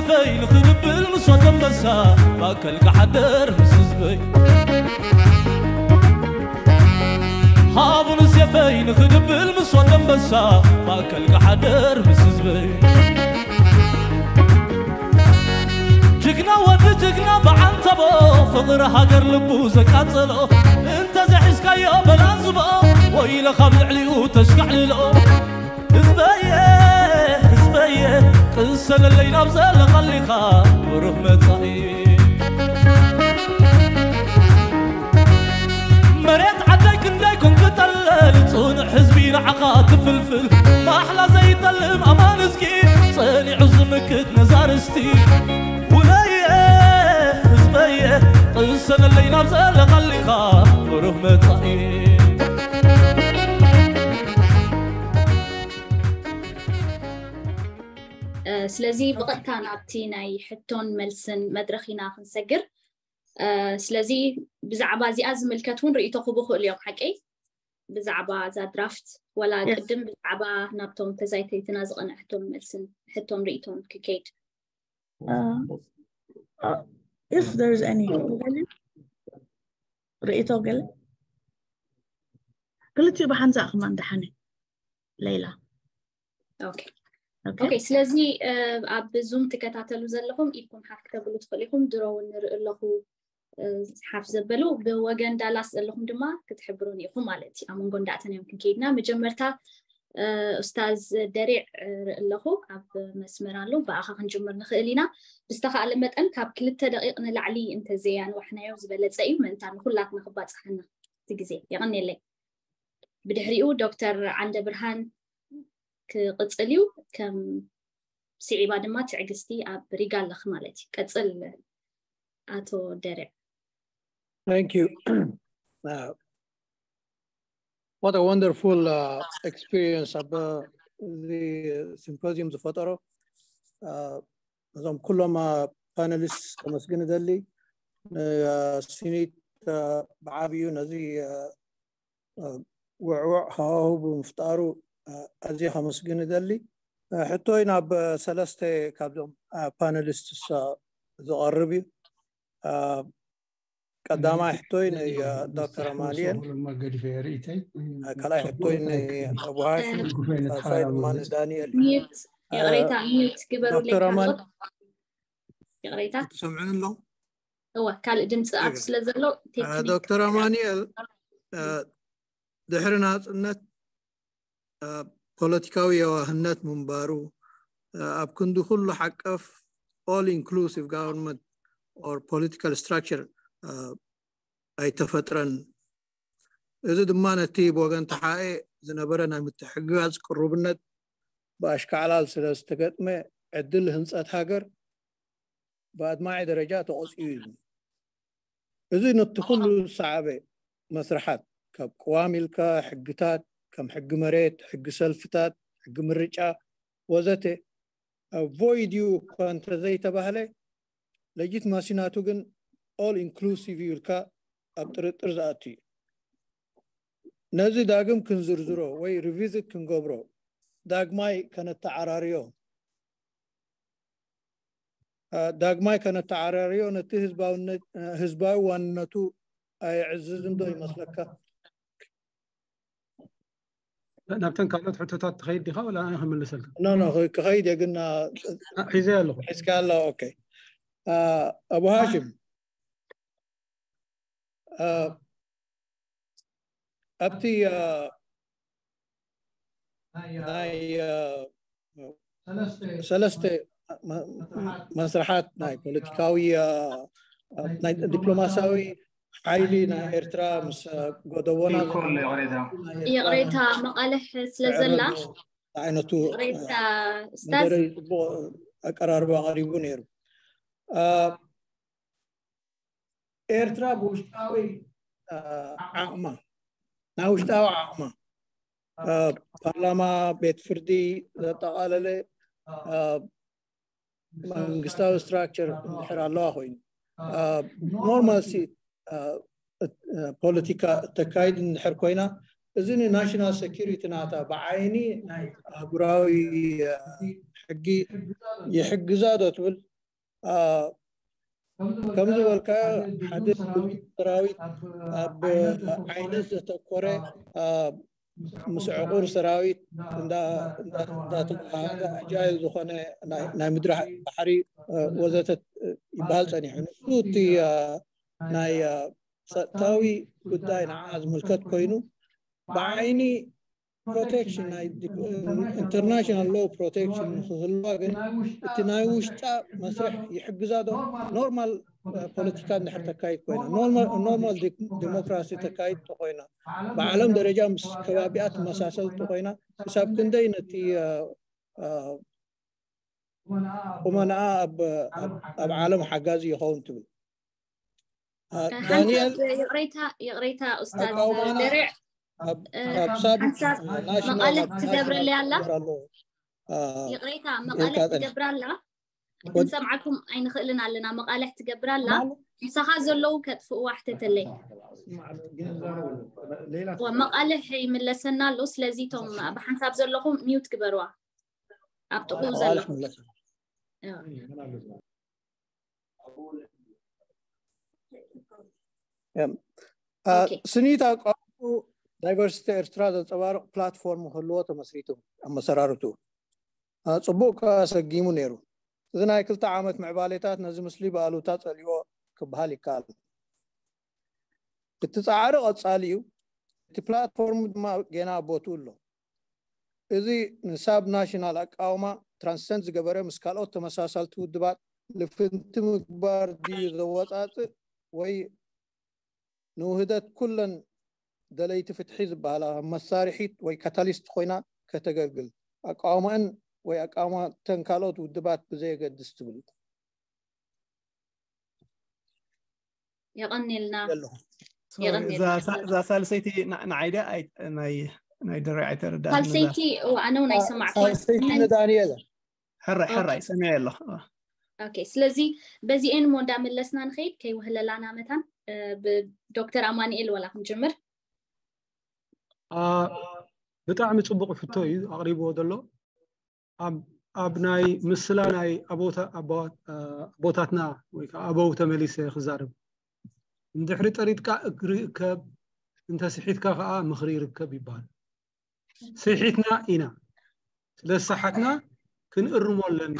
ፈይ ንኽድብል ምስ ወዲ ኣንበሳ ማእከል ክሓደር ምስ ህዝበይ ሃቡን ሴፈይ ንኽድብል ምስ ወዲ ኣንበሳ ማእከል ክሓደር ምስ ህዝበይ ጅግና ወዲ ጅግና ብዓንተቦ ፍቕሪ ሃገር ልቡ ዘቃጸሎ እንተ ዘሒዝካዮ በላዝቦ ወይለ ካብ ልዕሊኡ ተሽካዕልሎ ህዝበየ ህዝበየ ቅሰነለይ ናብ ዘለቐሊኻ ብሩህ መጻኢ መሬት ዓደይ ክንደይ ኮንክ ጠለል ጽኑዕ ህዝቢ ንዓኻ ትፍልፍል ማሕላ ዘይጠልም ኣማን እዝጊ ጸኒዑ ዝምክት ነዛ ርስቲ ውለየ ህዝበየ ቅሰነለይ ናብ ዘለቐሊኻ ብሩህ መጻኢ ስለዚ ብቐጥታ ናብቲ ናይ ሕቶን መልስን መድረኽ ኢና ክንሰግር። ስለዚ ብዛዕባ እዚኣ ዝምልከት እውን ርእይቶ ክቡ ክእሉ እዮም ሓቀይ? ብዛዕባ እዛ ድራፍት ወላ ቅድም ብዛዕባ ናብቶም ተዛይተይትና ዝቐንዐ ሕቶን መልስን ሕቶን ርእይቶን ክከይድ if there's any ርእይቶ ገለ ክልቲኡ ብሓንሳእ ክማን ደሓነ ሌላ ኦኬ ስለዚ ኣብ ዙም ትከታተሉ ዘለኹም ኢድኩም ሓፍ ክተብሉ ትኽእሉ ኢኹም ድሮ እውን ንርኢ ኣለኹ ሓፍ ዘበሉ ብወገን ዳላስ ዘለኹም ድማ ክትሕብሩን ኢኹም ማለት እዩ ኣብ መንጎ እንዳእተን እዮም ክንከይድና መጀመርታ ኡስታዝ ደሪዕ ርኢ ኣለኹ ኣብ መስመር ኣሎ ብኣኻ ክንጅምር ንኽእል ኢና ብዝተኻእለ መጠን ካብ ክልተ ደቂቕ ንላዕሊ እንተዘያንዋሕናዮ ዝበለፀ እዩ ምእንታ ንኩላትና ክባፅሓና እቲ ግዜ የቐንየለይ ብድሕሪኡ ዶክተር ዓንደ ብርሃን ክቕፅል እዩ ከም ስዒባ ድማ ትዕግስቲ ኣብ ሪጋ ኣለኽ ማለት እዩ ቀፅል ኣቶ ደርዕ Thank you. Uh, what a wonderful uh, experience ኣብ the symposium ዝፈጠሮ እዞም ኩሎም ፓነሊስት ከመስግን ደሊ ሲኒት ብዓብዩ ነዚ ውዕውዕ ሃዋሁ ብምፍጣሩ ኣዝየ ከመስግን እደሊ። ሕቶይ ናብ ሰለስተ ካብዞም ፓነሊስትስ ዝቐርብ እዩ። ቀዳማይ ሕቶይ ንዶክተር ኣማኑኤል፣ ካልኣይ ሕቶይ ንኣቡ ሃሽም፣ ሳልሳይ ድማ ንዳንኤል እዩ። ይቕሬታ ሚዩት ግበሩለይ። ዶክተር ኣማኑኤል ይቕሬታ ትሰምዑኒ ኣለኹም? እወ ካልእ ድምፂ ኣብ ስለ ዘሎ ቴክኒክ ዶክተር ኣማኑኤል ድሕሪ ናፅነት ፖለቲካዊ የዋህነት ምንባሩ ኣብ ክንዲ ኩሉ ሓቀፍ all inclusive government or political structure ኣይተፈጥረን። እዚ ድማ ነቲ ብወገን ተሓኤ ዝነበረ ናይ ምትሕግጋዝ ቅሩብነት ብኣሽካዕላል ስለ ዝተገጥመ ዕድል ህንፀት ሃገር ብኣድማዒ ደረጃ ተቖፅዩ እዩ። እዚ ነቲ ኩሉ ዝሰዓበ መስርሓት ካብ ቅዋም ኢልካ ሕግታት ከም ሕጊ መሬት፣ ሕጊ ሰልፍታት፣ ሕጊ ምርጫ ወዘተ void እዩ እኳ እንተዘይተባህለ legitimacy ናቱ ግን all inclusive እዩ ኢልካ ኣብ ጥርጥር ዝኣቱ እዩ። ነዚ ዳግም ክንዝርዝሮ ወይ revisit ክንገብሮ ዳግማይ ከነተዓራርዮ ዳግማይ ከነተዓራርዮ ነቲ ህዝባዊ ዋንነቱ ኣየዕዝዝን ዶ ይመስለካ? ናብተን ካልኦት ሕቶታት ትኸይድ ዲኻ ወላ ኣነ ክምልሰልካ? ኖ ኖ ክኸይድ እየ ግን ሒዘ ኣለኹ። ሒዝካ ኣለ። ኦኬ ኣቡ ሃሽም ኣብቲ ናይ ሰለስተ መስርሓት ናይ ፖለቲካዊ ናይ ዲፕሎማሲያዊ ሓይሊ ናይ ኤርትራ ምስ ጎደቦና ይቕሬታ መቓልሕ ስለ ዘላ ዓይነቱ ይቕሬታ ስታዝ ጽቡቕ ኣቀራርባ ቀሪቡ ነይሩ። ኤርትራ ብውሽጣዊ ዓቕማ ናይ ውሽጣዊ ዓቕማ ፓርላማ፣ ቤት ፍርዲ ዘጠቓለለ መንግስታዊ ስትራክቸር እንድሕር ኣለዋ ኮይኑ normalcy ፖለቲካ እተካይድ እንድሕር ኮይና እዚ ንናሽናል ሴኪሪቲ ናታ ብዓይኒ ናይ ኣህጉራዊ ሕጊ ይሕግዛ ዶ ትብል ከም ዝበልካ ሓደ ሰራዊት ኣብ ዓይነት ዘተኮረ ምስ ዕቑር ሰራዊት እንዳተዋሃደ ኣጃይል ዝኾነ ናይ ምድሪ ባሕሪ ወዘተ ይበሃል ጸኒሑ። ንሱ እቲ ናይ ጸጥታዊ ጉዳይ ንዓ ዝምልከት ኮይኑ ብዓይኒ ፕሮቴክሽን ናይ ኢንተርናሽናል ሎ ፕሮቴክሽን ንክህልዋ ግን እቲ ናይ ውሽጣ መስርሕ ይሕግዛ ዶ? ኖርማል ፖለቲካ እንድሕር ተካይድ ኮይና፣ ኖርማል ዲሞክራሲ ተካይድ ተኮይና፣ ብዓለም ደረጃ ምስ ከባቢኣ ትመሳሰል ተኮይና፣ ክሳብ ክንደይ ነቲ ቁመናኣ ኣብ ዓለም ሓጋዚ ይኸውን ትብል? ዳንኤል ይቕሬታ፣ ይቕሬታ ኡስታዝ ደርዕ፣ ሓንሳብ መቓልሕ ትገብረለይ ኣላ። ይቕሬታ፣ መቓልሕ ትገብራ ኣላ። ክንሰምዓኩም ኣይንኽእልን ኣለና። መቓልሕ ትገብራ ኣላ። ምሳኻ ዘለዉ ከጥፍእዋ ሕተተለይ። መቓልሕ ይምለሰና ኣሎ። ስለዚ እቶም ብሓንሳብ ዘለኹም ሚውት ግበርዋ። ኣብ ጥቕኡ ዘሎ ስኒት ኣቋሙ ዳይቨርሲቲ ኤርትራ ዘንፀባርቕ ፕላትፎርም ክህልዎ ተመስሪቱ። ኣመሰራርቱ ፅቡቅ ከሰጊሙ ነይሩ። እዚ ናይ ክልተ ዓመት ምዕባሌታት ነዚ ምስሊ ብኣሉታ ፀሊዎ ክበሃል ይከኣል። እቲ ፃዕሪ ቀፃሊ እዩ። እቲ ፕላትፎርም ድማ ጌና ቦትኡ ኣሎ። እዚ ንሳብ ናሽናል ኣቃውማ ትራንስሰንድ ዝገበረ ምስ ካልኦት ተመሳሳልቲ ውድባት ልፍንቲ ምግባር ድዩ ዘወፃፅእ ወይ ንውህደት ኩለን ደለይቲ ፍትሒ ዝበሃላ መሳርሒት ወይ ካታሊስት ኮይና ከተገልግል ኣቃውማእን ወይ ኣቃውማተን ካልኦት ውድባት ብዘየገድስ ትብል? የቐኒልና። እዛ ሳልሰይቲ ንዓይደ ናይ ድረ ኣይተረዳእ ሳልሰይቲ ኣነው ናይ ሰማዕኩ ሳልሰይቲ ንዳንኤል ሕራይ ሕራይ ሰሚዐ ኣለኹ። ኦኬ፣ ስለዚ በዚኤን እሞ እንዳመለስና ንኸይድ ከይወህለላና መታን ብዶክተር ኣማኑኤል ዋላ ክንጅምር። ብጣዕሚ ፅቡቕ ሕቶ እዩ ኣቕሪብዎ ዘሎ። ኣብ ናይ ምስላ ናይ ኣቦታትና ወይ ከዓ ኣበው ተመሊሰ ክዛረብ፣ እንድሕሪ ጠሪጥካ እግሪ እከብ፣ እንተስሒትካ ከዓ ምኽሪ ይርከብ ይበሃል። ስሒትና ኢና። ስለ ዝሰሓትና ክንእርሞ ኣለና።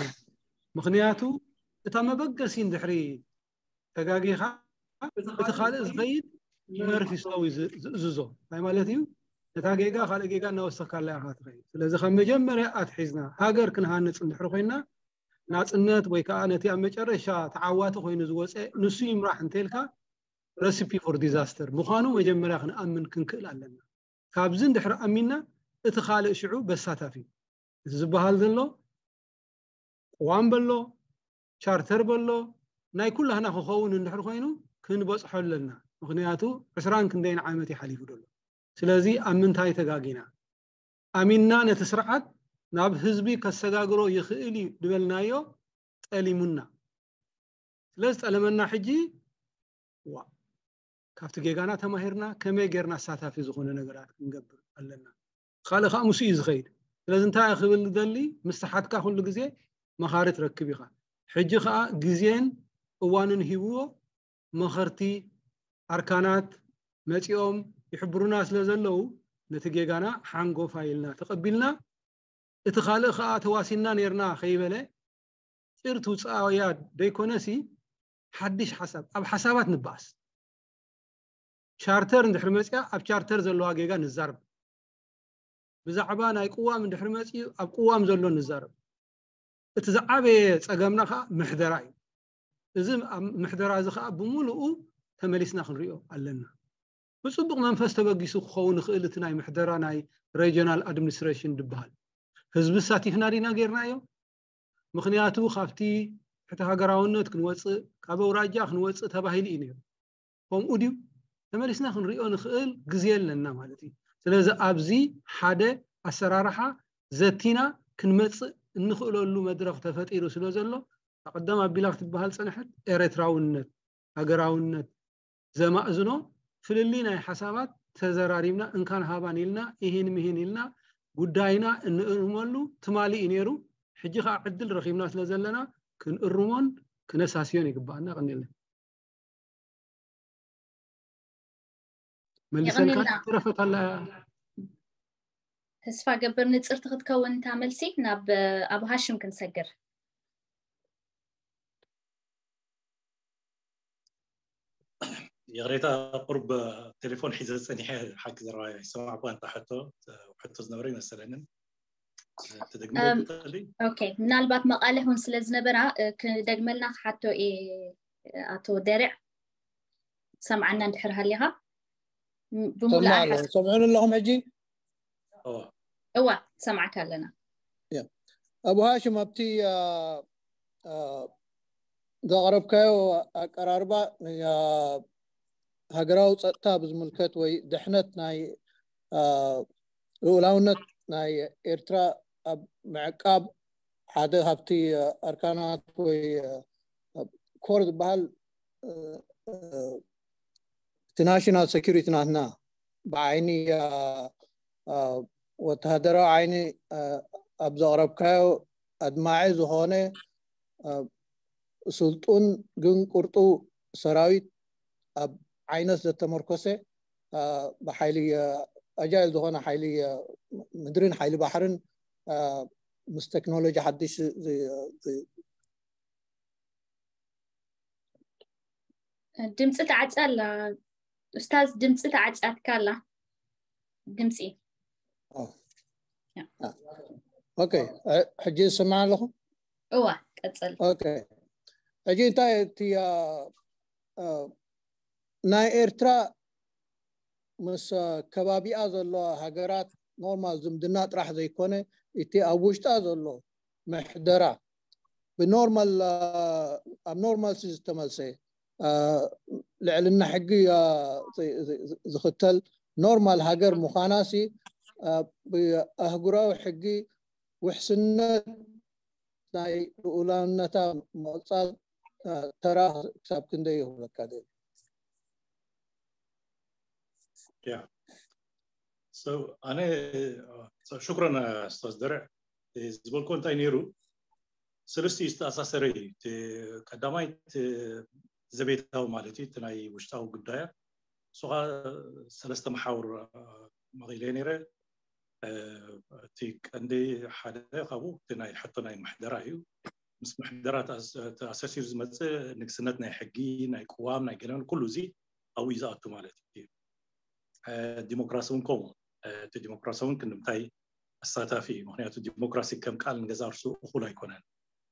ምኽንያቱ እታ መበገሲ እንድሕሪ ተጋጊኻ እቲ ካልእ ዝኸይድ መርፊ ስለው ዝእዝዞ። እንታይ ማለት እዩ? ነታ ጌጋ ካልእ ጌጋ እናወሰካላ ኢኻ ትኸይድ። ስለዚ ካብ መጀመርያ ኣትሒዝና ሃገር ክንሃንፅ እንድሕሪ ኮይና ናፅነት ወይ ከዓ ነቲ ኣብ መጨረሻ ተዓዋቲ ኮይኑ ዝወፀ ንሱ ይምራሕ እንተልካ recipe for disaster ምዃኑ መጀመርያ ክንኣምን ክንክእል ኣለና። ካብዚ እንድሕር ኣሚንና እቲ ካልእ ሽዑ በሳታፊ እዩ። እቲ ዝበሃል ዘሎ ቅዋም በሎ ቻርተር በሎ ናይ ኩላህና ክኸውን እንድሕር ኮይኑ ክንበፅሖ ኣለና። ምኽንያቱ ዕስራን ክንደይን ዓመት ይሓሊፉ ዘሎ። ስለዚ ኣብ ምንታይ ተጋጊና? ኣሚንና ነቲ ስርዓት ናብ ህዝቢ ከሰጋግሮ ይኽእል እዩ ዝበልናዮ ጠሊሙና። ስለዚ ጠለመና ሕጂ ዋ ካብቲ ጌጋና ተማሂርና ከመይ ጌርና ኣሳታፊ ዝኾነ ነገራት ክንገብር ኣለና። ካልእ ከዓ ምስ እዩ ዝኸይድ። ስለዚ እንታይ ክብል ደሊ ምስ ሰሓትካ ኩሉ ግዜ መኻሪ ትረክብ ኢኻ። ሕጂ ከዓ ግዜን እዋንን ሂብዎ መኸርቲ ኣርካናት መፂኦም ይሕብሩና ስለ ዘለዉ ነቲ ጌጋና ሓንጎፋ ኢልና ተቐቢልና እቲ ካልእ ከዓ ተዋሲና ነርና ከይበለ ጭር ትውፅኣያ ደይኮነሲ ሓድሽ ሓሳብ ኣብ ሓሳባት ንበኣስ። ቻርተር እንድሕር መፅያ ኣብ ቻርተር ዘለዋ ጌጋ ንዛርብ። ብዛዕባ ናይ ቅዋም እንድሕር መፅዩ ኣብ ቅዋም ዘሎ ንዛረብ። እቲ ዝዓበየ ፀገምና ከዓ ምሕደራ እዩ። እዚ ምሕደራ እዚ ከዓ ብምሉኡ ተመሊስና ክንሪኦ ኣለና። ብፅቡቕ መንፈስ ተበጊሱ ክኸውን ይኽእል እቲ ናይ ምሕደራ ናይ regional administration ዝበሃል። ህዝቢ ኣሳቲፍና ዲና ጌርናዮ? ምኽንያቱ ካብቲ ትሕቲ ሃገራውነት ክንወፅእ ካብ ኣውራጃ ክንወፅእ ተባሂሉ እዩ ነይሩ። ከምኡ ድዩ? ተመሊስና ክንሪኦ ንኽእል ግዜ ኣለና ማለት እዩ። ስለዚ ኣብዚ ሓደ ኣሰራርሓ ዘቲና ክንመፅእ እንኽእለሉ መድረኽ ተፈጢሩ ስለ ዘሎ ኣቐደም ኣቢላ ክትበሃል ፀንሐት ኤረትራውነት ሃገራውነት ዘማእዝኖ ፍልልይ ናይ ሓሳባት ተዘራሪብና እንካን ሃባን ኢልና ኢሂን ምሂን ኢልና ጉዳይና እንእርመሉ ትማሊ እዩ ነይሩ። ሕጂ ከዓ ዕድል ረኺብና ስለ ዘለና ክንእርሞን ክነሳስዮን ይግባኣና። ቀኒልና መልሰልካ የቐኒልና። ተረፈት ኣላ። ተስፋ ገብር ንጽርቲ ክትከውን እታ መልሲ። ናብ ኣብ ሃሽም ክንሰግር። ይቕሬታ፣ ቁርብ ቴሌፎን ሒዘ ጸኒሐ፣ ሓቂ ዘረባ ይሰማዕኩ ኣንታ ሕቶ ሕቶ ዝነበረ ይመሰለንን። ትደግመ እም፣ ትኽእሊ? ኦኬ፣ ምናልባት መቓልሕ እውን ስለ ዝነበራ እ፣ ክደግመልና ክሓቶ እየ። ኣቶ ደርዕ፣ ሰምዓና እንድሕር ሃሊኻ፣ ም- ብሙሉእ ሰምዕ ኣር ኣለኹ። ሓስ- ሰምዑን ኣለኹም ሕጂ? ኦ፣ እዋ፣ ሰምዓካ ኣለና። ኣቡ ሃሽም፣ ኣብቲ አ፣ አ፣ ዘቕረብካዮ ኣቀራርባ፣ አ፣ ሃገራዊ ጸጥታ ብዝምልከት ወይ ድሕነት ናይ አ፣ ልኡላውነት ናይ ኤርትራ ኣብ ምዕቃብ ሓደ ካብቲ አ፣ ኣርካናት ወይ አ፣ ኮር ዝበሃል አ፣ አ፣ እቲ ናሽናል ሴኩሪቲ ናትና ብዓይኒ አ፣ አ፣ ወተሃደራዊ ዓይኒ አ፣ ኣብ ዘቕረብካዮ ኣድማዒ ዝኾነ አ፣ ስልጡን ግን ቁርጡ ሰራዊት ኣብ ዓይነት ዘተመርኮሰ አ፣ ብሓይሊ አ፣ ኣጃይል ዝኾነ ሓይሊ አ፣ ምድርን ሓይሊ ባሕርን አ፣ ምስ ቴክኖሎጂ ሓድሽ ዝ- ዝ- ድምፂ ተዓፂ ኣላ ኡስታዝ፣ ድምፂ ተዓፂኣትካ ኣላ። ድምፂ ኦ። ያ። ኦኬ፣ ሕ- ሕጂ ዝስማዕ ኣለኹ። እዋ፣ ቀፅል። ኦኬ፣ ሕጂ እንታይ እቲ አ፣ አ፣ ናይ ኤርትራ ምስ አ፣ ከባቢኣ ዘሎ ሃገራት ኖርማል ዝምድና ጥራሕ ዘይኮነ፣ እቲ ኣብ ውሽጣ ዘሎ ምሕደራ ብኖርማል አ፣ ኣብ ኖርማል ሲ ዝተመልሰ አ፣ ልዕልና ሕጊ አ፣ ዚ- ዚ- ዚ- ዝኽተል ኖርማል ሃገር ምዃና ሲ አ፣ ብኣህጉራዊ ሕጊ ውሕስነት ናይ ልኡላውነታ ምቕጻል አ፣ ተራ ክሳብ ክንደይ ይህበካ ደል ያ። So፣ ኣነ፣ so፣ ሽክረን ኡስታዝ ደርዕ። እ፣ ዝበልኮ እንታይ ነይሩ? ሰለስቲኡ ዝተኣሳሰረ እዩ። እቲ ቀዳማይ እቲ ዘቤታዊ ማለት እዩ፣ እቲ ናይ ውሽጣዊ ጉዳያ። እሱ ኸዓ ሰለስተ መሓውር፣ እ፣ መቒለ ነይረ። እ፣ እቲ ቀንዲ ሓደ ካብኡ እቲ ናይ ሕቶ ናይ ምሕደራ እዩ። ምስ ምሕደራ ተኣስ-፣ ተኣሳሲሩ ዝመጽእ ንግስነት ናይ ሕጊ፣ ናይ ቅዋም፣ ናይ ገለን ኩሉ እዚ ኣብኡ እዩ ዝኣቱ ማለት እዩ። እ፣ ዲሞክራሲ እውን ከምኡ። እ፣ እቲ ዲሞክራሲ እውን ክንድምታይ ኣሳታፊ እዩ። ምኽንያቱ ዲሞክራሲ ከም ቃል ንገዛ ርሱ እኹል ኣይኮነን።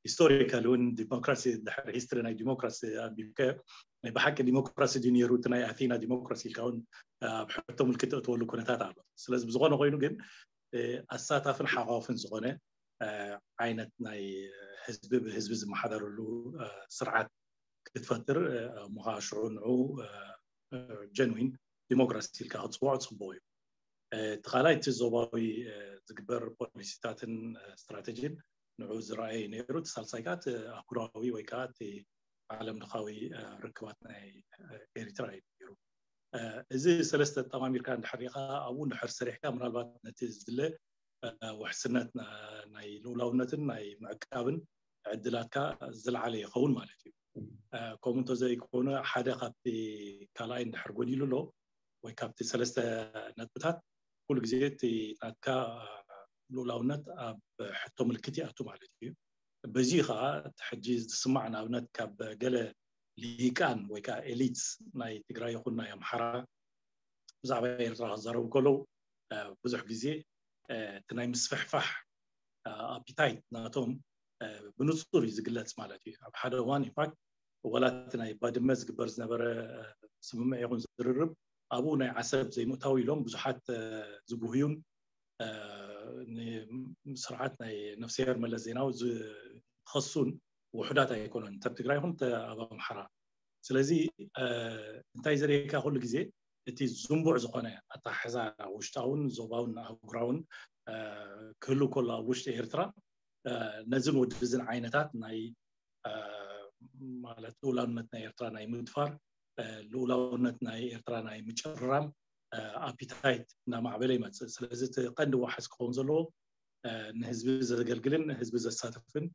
ሂስቶሪካሊ እውን ዲሞክራሲ ድሕሪ ሂስትሪ ናይ ዲሞክራሲ ኣንቢብካዮ ናይ ብሓቂ ዲሞክራሲ ድዩ ነይሩ? እቲ ናይ ኣቴና ዲሞክራሲ ኢልካ እውን ኣብ ሕቶ ምልክት ተእትወሉ ኩነታት ኣሎ። ስለዚ ብዝኾነ ኮይኑ ግን እ፣ ኣሳታፍን ሓቋፍን ዝኾነ እ፣ ዓይነት ናይ ህዝቢ ብህዝቢ ዝመሓደረሉ እ፣ ስርዓት ክትፈጥር እ፣ እሞ ኸዓ ሽዑ ንዑ እ፣ እ፣ ጀንዊን ዲሞክራሲ ኢልካ ክትፅውዖ ፅቡቕ እዩ። እ፣ እቲ ካልኣይ እቲ ዞባዊ እ፣ ዝግበር ፖሊሲታትን እ፣ ስትራተጂን ንዑ ዝረኣየ ነይሩ። እቲ ሳልሳይ ከዓ እቲ ኣህጉራዊ ወይ ከዓ እቲ ዓለም ለኻዊ እ፣ ርክባት ናይ እ፣ ኤሪትራ እዩ ነይሩ። እ፣ እዚ ሰለስተ ጠማሚርካ እንድሕር ሪኢኻ ኣብኡ እንድሕር ሰሪሕካ ምናልባት ነቲ ዝድለ እ፣ ውሕስነት ና-፣ ናይ ልኡላውነትን ናይ ምዕቃብን ዕድላትካ ዝለዓለ ይኸውን ማለት እዩ። እ፣ ከምኡ እንተዘይኮነ ሓደ ካብቲ ካልኣይ እንድሕር ጎዲሉ ኣሎ ወይ ካብቲ ሰለስተ ነጥብታት ኩሉ ግዜ እቲ ናትካ ልኡላውነት ኣብ ሕቶ ምልክት ይኣቱ ማለት እዩ። በዚ ከዓ እቲ ሕጂ ዝስማዕ ንኣብነት ካብ ገለ ልሂቃን ወይ ከዓ ኤሊትስ ናይ ትግራይ ይኹን ናይ ኣምሓራ ብዛዕባ ኤርትራ ክዛረቡ ከለዉ እ፣ ብዙሕ ግዜ እ፣ እቲ ናይ ምስፍሕፋሕ እ፣ ኣፒታይት ናቶም እ፣ ብንጹር እዩ ዝግለጽ ማለት እዩ። ኣብ ሓደ እዋን ኢንፋክት ወላ እቲ ናይ ባድመ ዝግበር ዝነበረ እ፣ ስምምዕ ይኹን ዝርርብ ኣብኡ ናይ ዓሰብ ዘይምእታው ኢሎም ብዙሓት እ፣ ዝጉህዩን እ፣ ንስርዓት ናይ ነፍስሄር መለስ ዜናዊ ዝኸሱን ውሑዳት ኣይኮኑን፣ እንተ ኣብ ትግራይ ይኹን እንተ ኣብ ኣምሓራ። ስለዚ እ፣ እንታይ ዘርእየካ ኩሉ ግዜ እቲ ዝንቡዕ ዝኾነ ኣተሓሕዛ ውሽጣውን ዞባውን ኣህጉራውን እ፣ ክህሉ ከሎ ኣብ ውሽጢ ኤርትራ እ፣ ነዝን ወድዝን ዓይነታት ናይ እ፣ ማለት ልኡላውነት ናይ ኤርትራ ናይ ምድፋር እ፣ ልኡላውነት ናይ ኤርትራ ናይ ምጭርራም እ፣ ኣፒታይት እናማዕበለ ይመፅእ። ስለዚ እቲ ቀንዲ ዋሕስ ክኸውን ዘለዎ እ፣ ንህዝቢ ዘገልግልን ህዝቢ ዘሳትፍን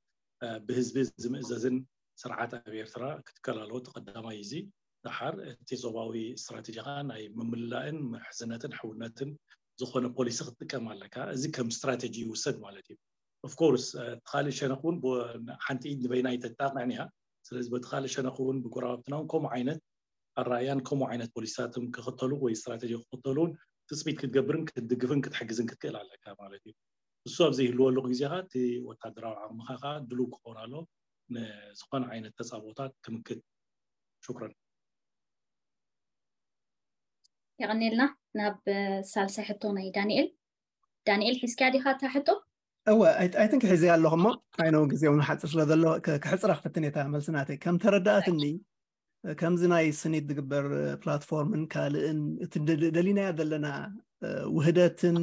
እ፣ ብህዝቢ ዝምእዘዝን ስርዓት ኣብ ኤርትራ ክትከል ኣለዎ። እቲ ቀዳማይ እዚ። ደሓር እቲ ዞባዊ ስትራቴጂ ከዓ ናይ ምምላእን ምሕዝነትን ሕውነትን ዝኾነ ፖሊሲ ክትጥቀም ኣለካ። እዚ ከም ስትራቴጂ ይውሰድ ማለት እዩ። ኦፍኮርስ እቲ ካልእ ሸነኽ እውን ሓንቲ ኢድ ንበይና ኣይተጣቕዕን እያ። ስለዚ በቲ ካልእ ሸነኽ እውን ብጎረባብትና እውን ከምኡ ዓይነት ኣረኣእያን ከምኡ ዓይነት ፖሊሲታትን ክኽተሉ ወይ ስትራቴጂ ክኽተሉን ትፅቢት ክትገብርን ክትድግፍን ክትሕግዝን ክትክእል ኣለካ ማለት እዩ። እሱ ኣብ ዘይህልወሉ ግዜኻ እቲ ወታደራዊ ዓቕምኻ ከዓ ድሉው ክኸውን ኣሎ ንዝኾነ ዓይነት ተፃቦታት ክምክት። ሽኩረን። የቐኔልና። ናብ ሳልሳይ ሕቶ ናይ ዳንኤል። ዳንኤል ሒዝኪያ ዲኻ እታ ሕቶ? እወ ኣይትንክ ሒዘ ኣለኹ እሞ ኣይነው ግዜ እውን ሓፅር ስለ ዘሎ ክሕፅራ ክፍትን እየ እታ መልሲ ናተይ። ከም ተረዳእትኒ ከምዚ ናይ ስኒት ዝግበር ፕላትፎርምን ካልእን እቲ ደሊናያ ዘለና ውህደትን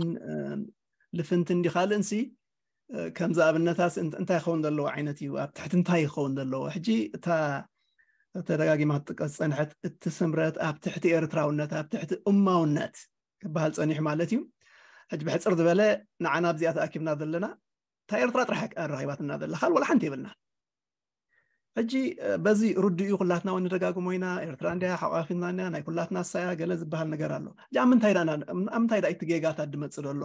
ልፍንትን ዲ ካልእንሲ ከምዚ ኣብነታስ እንታይ ክኸውን ዘለዎ ዓይነት እዩ? ኣብ ትሕቲ እንታይ ክኸውን ዘለዎ? ሕጂ እታ ተደጋጊማ ክትጥቀስ ዝፀንሐት እቲ ስምረት ኣብ ትሕቲ ኤርትራውነት ኣብ ትሕቲ እማውነት ክበሃል ፀኒሑ ማለት እዩ። ሕጂ ብሕፅር ዝበለ ንዓና ኣብዚኣ ተኣኪብና ዘለና እታ ኤርትራ ጥራሕ ኣራኺባትና ዘላ፣ ካልእ ወላ ሓንቲ የብልና። ሕጂ በዚ ርዱእ እዩ፣ ኩላትና እውን ንደጋግሞ ኢና፣ ኤርትራ እንድያ ሓቋፊትና እንድያ፣ ናይ ኩላትና ሳያ ገለ ዝበሃል ነገር ኣሎ። ሕጂ ኣብ ምንታይ ዳ እቲ ጌጋታት ድመፅእ ዘሎ?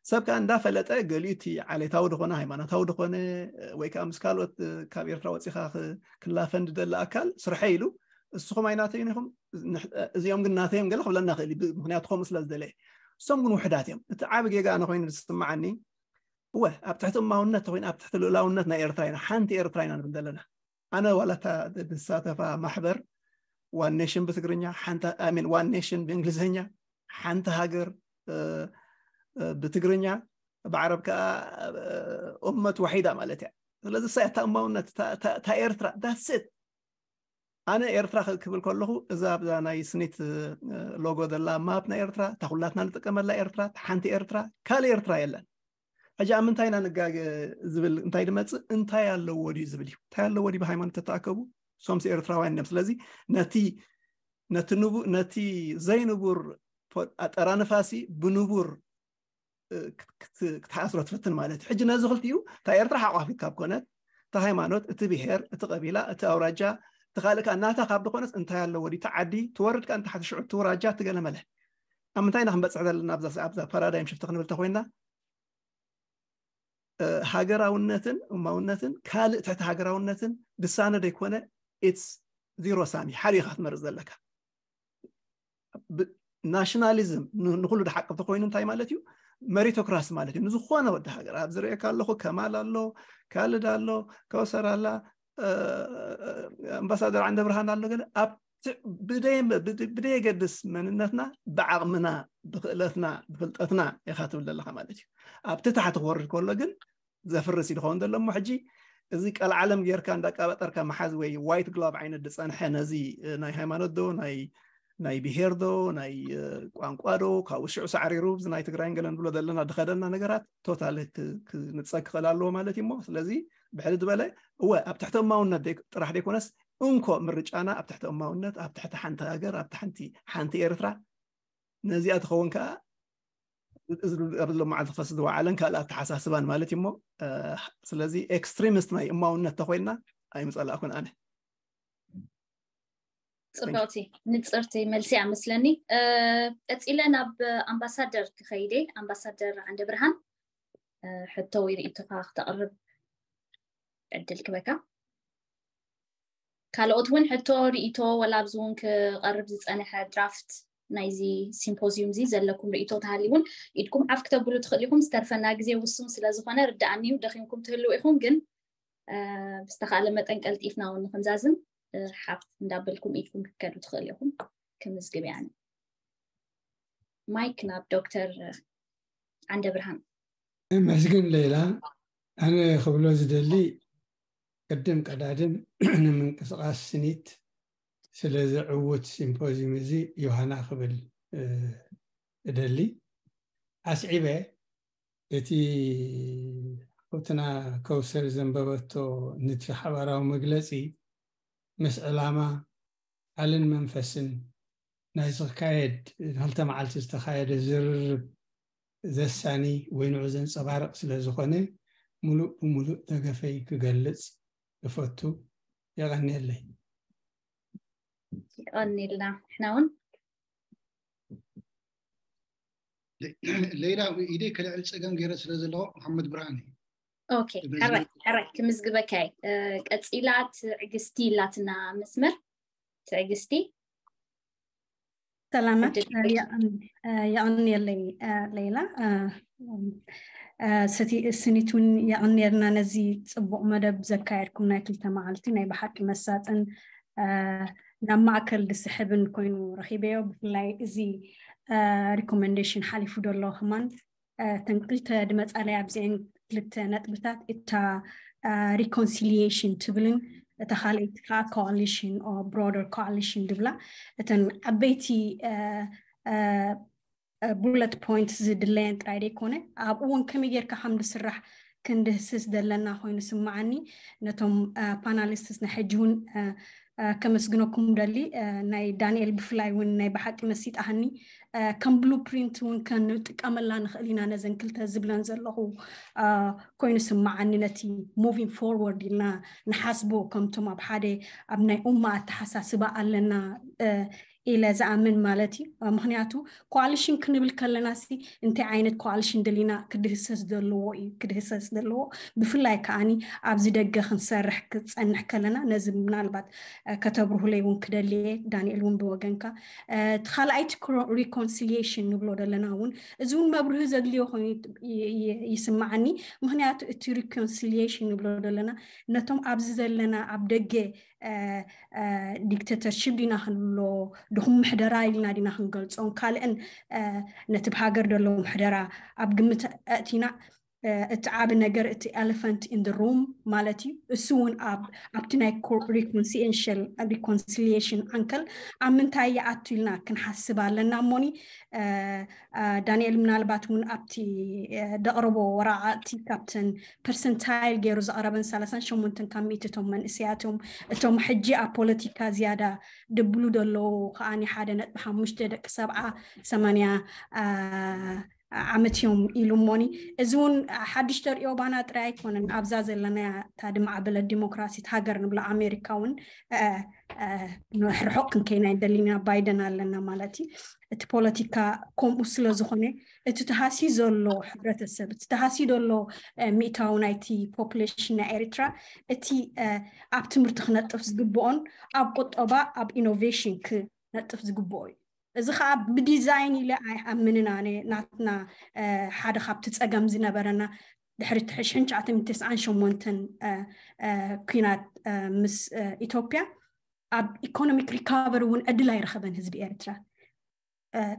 ሰብ ከኣ እንዳፈለጠ ገሊኡ እቲ ዓሌታዊ ድኾነ ሃይማኖታዊ ድኾነ ወይ ከዓ ምስ ካልኦት ካብ ኤርትራ ወፂኻ ክላፈን ድደሊ ኣካል ስርሐ ኢሉ እስኹም ኣይናተይን ኢኹም፣ እዚኦም ግን ናተዮም ገለ ክብለና ክእል እዩ፣ ምክንያቱ ከምኡ ስለ ዝደለየ። እሶም ግን ውሕዳት እዮም። እቲ ዓቢ ጌጋ ኣነ ኮይኑ ዝስምዓኒ እወ ኣብ ትሕቲ እማውነት ተኮይኑ ኣብ ትሕቲ ልኡላውነት ናይ ኤርትራ ኢና፣ ሓንቲ ኤርትራ ኢና ንብል ዘለና። ኣነ ዋላ እታ ዝሳተፋ ማሕበር ዋን ኔሽን ብትግርኛ፣ ሓንቲ ሚን ዋን ኔሽን ብእንግሊዝኛ፣ ሓንቲ ሃገር ብትግርኛ፣ ብዓረብ ከዓ እመት ዋሒዳ ማለት እያ። ስለዚ እሳ እታ እማውነት እታ ኤርትራ ዳስት ኣነ ኤርትራ ክብል ከለኹ እዛ ኣብዛ ናይ ስኒት ሎጎ ዘላ ማፕ ናይ ኤርትራ፣ እታ ኩላትና ንጥቀመላ ኤርትራ፣ ሓንቲ ኤርትራ፣ ካልእ ኤርትራ የለን። ሕጂ ኣብ ምንታይ ኢና ንጋገ ዝብል እንታይ ድመፅእ፣ እንታይ ኣለዎ ድዩ ዝብል እዩ። እንታይ ኣለዎ ድዩ ብሃይማኖት ተተኣከቡ ሶምሲ ኤርትራውያን እዮም። ስለዚ ነቲ ነቲ ዘይንቡር ኣጠራንፋሲ ብንቡር ክትሓስሮ ትፍትን ማለት እዩ። ሕጂ ነዚ ክልቲኡ እታ ኤርትራ ሓቋፊት ካብ ኮነት፣ እቲ ሃይማኖት፣ እቲ ብሄር፣ እቲ ቀቢላ፣ እቲ ኣውራጃ፣ እቲ ካልእ ከዓ ናታ ካብ ድኾነስ እንታይ ኣለዎ ድዩ? እቲ ዓዲ ትወርድ ከዓ ንታሕቲ ሽዑ እቲ ውራጃ እቲ ገለመለ። ኣብ ምንታይ ኢና ክንበፅሕ ዘለና? ኣብዛ ፓራዳይም ሽፍቲ ክንብል ተኮይንና ሃገራውነትን እማውነትን ካልእ ትሕቲ ሃገራውነትን ድሳነ ደይኮነ ኢትስ ዚሮ ሳሚ ሓደ ኢኻ ትመርፅ ዘለካ። ናሽናሊዝም ንኩሉ ድሓቅፍ ተኮይኑ እንታይ ማለት እዩ? መሪቶክራሲ ማለት እዩ። ንዝኾነ ወዲ ሃገር ኣብ ዝርእየካ ኣለኹ ከማል ኣሎ፣ ካልድ ኣሎ፣ ከውሰር ኣላ፣ ኣምባሳደር ዓንደ ብርሃን ኣሎ ገለ ኣብ ብደየገድስ መንነትና ብዓቕምና ብክእለትና ብፍልጠትና ኢኻ ትብል ዘለካ ማለት እዩ። ኣብቲ ታሕቲ ክወርድ ከሎ ግን ዘፍርስ እዩ ዝኸውን ዘሎ። እሞ ሕጂ እዚ ቀልዓለም ጌርካ እንዳቃበጠርካ መሓዝ ወይ ዋይት ግላቭ ዓይነት ዝፀንሐ ነዚ ናይ ሃይማኖት ዶ ናይ ናይ ብሄር ዶ ናይ ቋንቋ ዶ ካብኡ ሽዑ ሳዕሪሩ እዚ ናይ ትግራይን ገለ ንብሎ ዘለና ድኸደና ነገራት ቶታሊ ክንፀግ ክኽእል ኣለዎ ማለት እዩ። እሞ ስለዚ ብሕልት ዝበለ እወ ኣብ ትሕቲ እማውነት ጥራሕ ዘይኮነስ እንኮ ምርጫና ኣብ ትሕቲ እማውነት ኣብ ትሕቲ ሓንቲ ሃገር ኣብ ሓንቲ ሓንቲ ኤርትራ ነዚኣ ትኸውን ከዓ ኣብዚ ሎማዓልቲ ክፈስ ዝወዓለን ካልእ ኣተሓሳስባን ማለት እዩ። እሞ ስለዚ ኤክስትሪሚስት ናይ እማውነት ተኮይንና ኣይምፀላእኩን ኣነ። ፅብቕቲ ንፅርቲ መልሲ ኣመስለኒ። ቀፂለ ናብ ኣምባሳደር ክኸይደ። ኣምባሳደር ዓንደ ብርሃን ሕቶ ወይ ርእይቶኻ ክተቕርብ ዕድል ክበካ። ካልኦት እውን ሕቶ ርእይቶ ወላ ኣብዚ እውን ክቐርብ ዝፀንሐ ድራፍት ናይዚ ሲምፖዚዩም እዚ ዘለኩም ርእይቶ ተሃልዩ እውን ኢድኩም ዓፍ ክተብሉ ትኽእል ኢኹም። ዝተርፈና ግዜ ውሱን ስለ ዝኾነ ርዳኣኒ እዩ። ደኺምኩም ትህልው ኢኹም፣ ግን ብዝተኻእለ መጠን ቀልጢፍና እውን ንክንዛዝም ሓፍ እንዳበልኩም ኢድኩም ክትከዱ ትኽእል ኢኹም። ክምዝግብ ያኒ ማይክ ናብ ዶክተር ዓንደ ብርሃን። መስግን ሌላ ኣነ ክብሎ ዝደሊ ቅድም ቀዳድም ንምንቅስቃስ ስኒት ስለ ዝዕውት ሲምፖዚዩም እዚ ዮሃና ክብል እደሊ ኣስዒበ እቲ ቁትና ከውሰር ዘንበበቶ ንድፊ ሓባራዊ መግለፂ ምስ ዕላማ ቃልን መንፈስን ናይ ዝካየድ ንክልተ መዓልቲ ዝተካየደ ዝርርብ ዘሳኒ ወይ ንዑ ዘንፀባርቕ ስለ ዝኾነ ሙሉእ ብሙሉእ ደገፈይ ክገልፅ እፈቱ። የቐንየለይ። ይቐንየልና። ንሕና እውን ሌላ ኢደይ ከልዕል ፀገም ገይረ ስለ ዘለኹ መሓመድ ብርሃን እዩ። ኦኬ፣ ሕራይ ሕራይ ክምዝግበካ እየ። እ፣ ቀፂላ ትዕግስቲ ኢላትና መስመር። ትዕግስቲ ሰላማት። የቐንየለይ ሌላ። ስኒት እውን የቐንየልና ነዚ ፅቡቕ መደብ ዘካየድኩም ናይ ክልተ መዓልቲ ናይ ብሓቂ መሳጥን ናብ ማእከል ዝስሕብን ኮይኑ ረኺበዮ። ብፍላይ እዚ ሪኮመንዴሽን ሓሊፉ ዘሎ ከማን እተን ክልተ ድመፃለይ ኣብዚአን ክልተ ነጥብታት እታ ሪኮንሲሊሽን ትብልን እታ ካልኣይቲ ከዓ ኮሊሽን ብሮደር ኮሊሽን ድብላ እተን ዓበይቲ ቡለት ፖይንት ዝድለየን ጥራይ ደይኮነ ኣብኡ እውን ከመይ ጌርካ ከም ዝስራሕ ክንድህስስ ዘለና ኮይኑ ስማዓኒ። ነቶም ፓናሊስትስ ናይ ሕጂ እውን ከመስግነኩም ደሊ። ናይ ዳንኤል ብፍላይ እውን ናይ ብሓቂ መሲጣሃኒ ከም ብሉፕሪንት እውን ከንጥቀመላ ንኽእል ኢና ነዘን ክልተ ዝብለን ዘለኹ ኮይኑ ስማዓኒ። ነቲ moving forward ኢልና ንሓስቦ ከምቶም ኣብ ሓደ ኣብ ናይ ኡማ ኣተሓሳስባ ኣለና ኢለ ዝኣምን ማለት እዩ። ምክንያቱ ኮኣሊሽን ክንብል ከለና ሲ እንታይ ዓይነት ኮኣሊሽን ደሊና ክድህሰስ ዘለዎ እዩ ክድህሰስ ዘለዎ። ብፍላይ ከዓኒ ኣብዚ ደገ ክንሰርሕ ክፀንሕ ከለና ነዚ ምናልባት ከተብርሁለይ እውን ክደልየ ዳንኤል እውን ብወገንካ እቲ ካልኣይቲ ሪኮንሲሊሽን ንብሎ ዘለና እውን እዚ እውን መብርሂ ዘድልዮ ኮይኑ ይስማዓኒ። ምክንያቱ እቲ ሪኮንሲሊሽን ንብሎ ዘለና ነቶም ኣብዚ ዘለና ኣብ ደገ ዲክተተርሽፕ ዲና ክንብሎ ድኹም ምሕደራ ኢልና ዲና ክንገልፆን ካልእን ነቲ ብሃገር ዘሎ ምሕደራ ኣብ ግምት ኣእቲና እቲ ዓብ ነገር እቲ elephant in the room ማለት እዩ። እሱ እውን ኣብቲ ናይ reconciliation reconciliation ኣንከል ኣብ ምንታይ ይኣቱ ኢልና ክንሓስብ ኣለና እሞኒ ዳንኤል ምናልባት እውን ኣብቲ ደቕርቦ ወረቓቕቲ ካብተን ፐርሰንታይል ገይሩ ዘቕረበን ሰላሳን ሸሞንተን ካብ ሚእቲ እቶም መንእሰያት እዮም። እቶም ሕጂ ኣብ ፖለቲካ ዝያዳ ድብሉ ዘለዉ ከዓኒ ሓደ ነጥቢ ሓሙሽተ ደቂ ሰብዓ ሰማንያ ዓመት እዮም ኢሉ እሞኒ እዚ እውን ሓድሽ ተሪኦ ባና ጥራይ ኣይኮነን። ኣብዛ ዘለና እታ ድማዕበለት ዲሞክራሲት ሃገር ንብላ ኣሜሪካ እውን ርሑቕ ክንከይና ይደሊና ባይደን ኣለና ማለት እዩ። እቲ ፖለቲካ ከምኡ ስለ ዝኾነ እቲ ተሃሲ ዘሎ ሕብረተሰብ እቲ ተሃሲ ዘሎ ሚእታዊ ናይቲ ፖፕሌሽን ናይ ኤርትራ እቲ ኣብ ትምህርቲ ክነጥፍ ዝግብኦን ኣብ ቁጠባ ኣብ ኢኖቬሽን ክነጥፍ ዝግብኦ እዩ። እዚ ከዓ ብዲዛይን ኢለ ኣይኣምንን ኣነ። ናትና ሓደ ካብቲ ፀገም ዝነበረና ድሕሪ ትሽሕን ትሽዓተ ሚእትን ተስዓን ሸሞንተን ኩናት ምስ ኢትዮጵያ ኣብ ኢኮኖሚክ ሪካቨሪ እውን ዕድል ኣይረኸበን ህዝቢ ኤርትራ።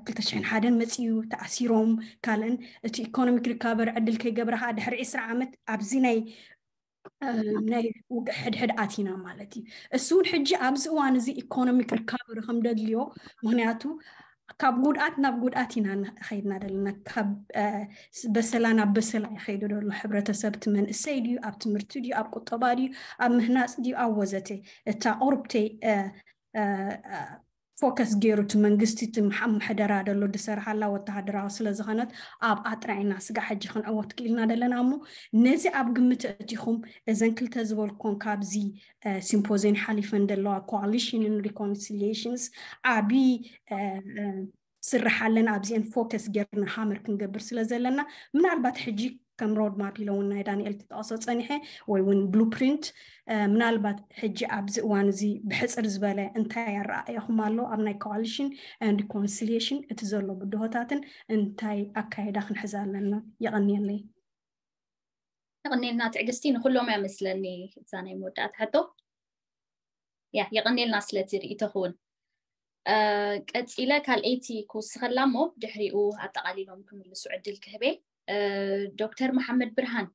ክልተ ሽሕን ሓደን መፅዩ ተኣሲሮም ካልእን እቲ ኢኮኖሚክ ሪካቨሪ ዕድል ከይገብረ ከዓ ድሕሪ ዕስራ ዓመት ኣብዚ ናይ ናይ ውግእ ሕድሕድ ኣቲና ማለት እዩ። እሱ እውን ሕጂ ኣብዚ እዋን እዚ ኢኮኖሚክ ሪካቨሪ ከም ደድልዮ ምክንያቱ ካብ ጉድኣት ናብ ጉድኣት ኢና ኸይድና ዘለና። ካብ በሰላ ናብ በሰላ ይኸይዱ ደሎ ሕብረተሰብ እቲ መንእሰይ ድዩ ኣብ ትምህርቲ ድዩ ኣብ ቁጠባ ድዩ ኣብ ምህናፅ ድዩ ኣብ ወዘተ እታ ቁርብተይ ፎከስ ገይሩ እቲ መንግስቲ እቲ ምሓ- ምሕደራ ደሎ ዝሰርሓላ ወተሃደራዊ ስለ ዝኾነት ኣብኣ ጥራይ ኢና ስጋዕ ሕጂ ክንዕወት ክኢልና ደለና እሞ ነዚ ኣብ ግምት ኣእቲኹም እዘን ክልተ ዝበልኩን ካብዚ ሲምፖዚየም ሓሊፈን ዘለዋ ኮኣሊሽንን ሪኮንሲሊሽንስ ዓብዪ ስራሕ ኣለን ኣብዚአን ፎከስ ጌርና ሃመር ክንገብር ስለ ዘለና ምናልባት ሕጂ ከም ሮድማፕ ኢለ እውን ናይ ዳንኤል ክጠቕሶ ፀኒሐ ወይ እውን ብሉፕሪንት ምናልባት ሕጂ ኣብዚ እዋን እዚ ብሕፅር ዝበለ እንታይ ኣረኣእያኹም ኣሎ ኣብ ናይ ኮኣሊሽን ን ሪኮንሲሊሽን እቲ ዘሎ ብድሆታትን እንታይ ኣካየዳ ክንሕዝ ኣለና? የቐንየለይ። የቐንየልና ትዕግስቲ። ንኩሎም እያ መስለኒ እዛ ናይ መወዳእታ ሕቶ። ያ የቐንየልና ስለቲ ርእይቶኹ እውን። ቀፂለ ካልኣይቲ ክውስኸላ እሞ ድሕሪኡ ኣጠቓሊሎም ክምልሱ ዕድል ክህበ። ዶክተር መሓመድ ብርሃን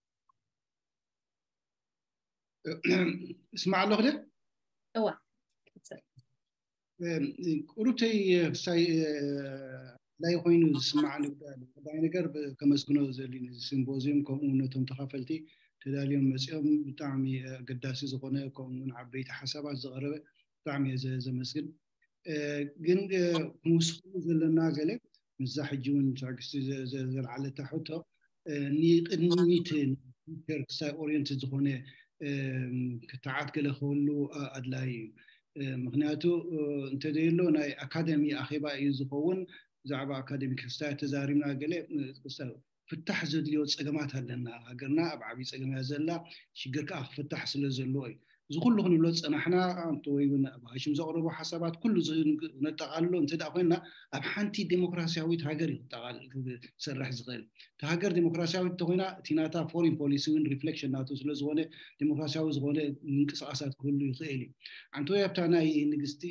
እስማዕ ኣለኹ ደ እዋ ቁሩብተይ ክሳይ ላይ ኮይኑ ዝስማዓኒ ጉዳይ ኣሎ። ቀዳማይ ነገር ከመስግኖ ዘድልዩኒ ሲምፖዚየም ከምኡ እውን ነቶም ተኻፈልቲ ተዳልዮም መፂኦም ብጣዕሚ ኣገዳሲ ዝኾነ ከምኡ እውን ዓበይቲ ሓሳባት ዘቕረበ ብጣዕሚ እየ ዘመስግን። ግን ክንውስኸሉ ዘለና ገለ ምስዛ ሕጂ እውን ትዕግስቲ ዘልዓለታ ሕቶ ንቅድሚት ፊቸር ክሳይ ኦሪየንት ዝኾነ ክትዓት ገለ ክህሉ ኣድላይ እዩ። ምክንያቱ እንተዘየሎ ናይ ኣካደሚ ኣኼባ እዩ ዝኸውን። ብዛዕባ ኣካደሚ ክስታይ ተዛሪብና ገለ ፍታሕ ዘድልዮ ፀገማት ኣለና። ሃገርና ኣብ ዓብዪ ፀገም እያ ዘላ። ሽግር ከዓ ክፍታሕ ስለ ዘለዎ እዩ። እዚ ኩሉ ክንብሎ ዝፀናሕና ወይ እውን ኣብ ሃሽም ዘቕረቦ ሓሳባት ኩሉ ነጠቓልሎ እንተ ደኣ ኮይንና ኣብ ሓንቲ ዴሞክራሲያዊት ሃገር እዩ ክሰርሕ ዝኽእል። እቲ ሃገር ዴሞክራሲያዊት እንተኮይና እቲ ናታ ፎሪን ፖሊሲ እውን ሪፍሌክሽን ናቱ ስለዝኾነ ዴሞክራሲያዊ ዝኾነ ምንቅስቃሳት ክህሉ ይኽእል እዩ። ዓንተወይ ኣብታ ናይ ንግስቲ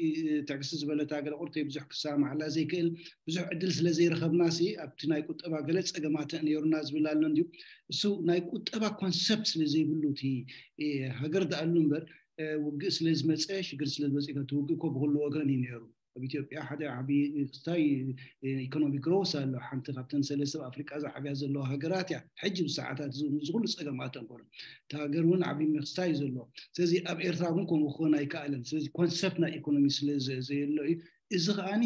ትዕግስቲ ዝበለታ ገለ ቁርተይ ብዙሕ ክሰማማዓላ ዘይክእል ብዙሕ ዕድል ስለ ዘይረኸብና ሲ ኣብቲ ናይ ቁጠባ ገለ ፀገማት ነይሩና ዝብል ኣሎ እንድዩ። እሱ ናይ ቁጠባ ኮንሰፕት ስለ ዘይብሉ እቲ ሃገር ደኣሉ እምበር ውግእ ስለ ዝመፀ ሽግር ስለ ዝመፀ እቲ ውግእ እኮ ብኩሉ ወገን እዩ ነይሩ። ኣብ ኢትዮጵያ ሓደ ዓብዪ ክስታይ ኢኮኖሚ ግሮስ ኣሎ። ሓንቲ ካብተን ሰለስተ ኣብ ኣፍሪቃ ዝዓብያ ዘለዋ ሃገራት እያ። ሕጂ ብሰዓታት እዚ ኩሉ ፀገማት እንኮሎ እቲ ሃገር እውን ዓብዪ ምክስታይ እዩ ዘሎ። ስለዚ ኣብ ኤርትራ እውን ከምኡ ክኾን ኣይከኣለን። ስለዚ ኮንሰፕት ናይ ኢኮኖሚ ስለ ዘየሎ እዩ። እዚ ከዓኒ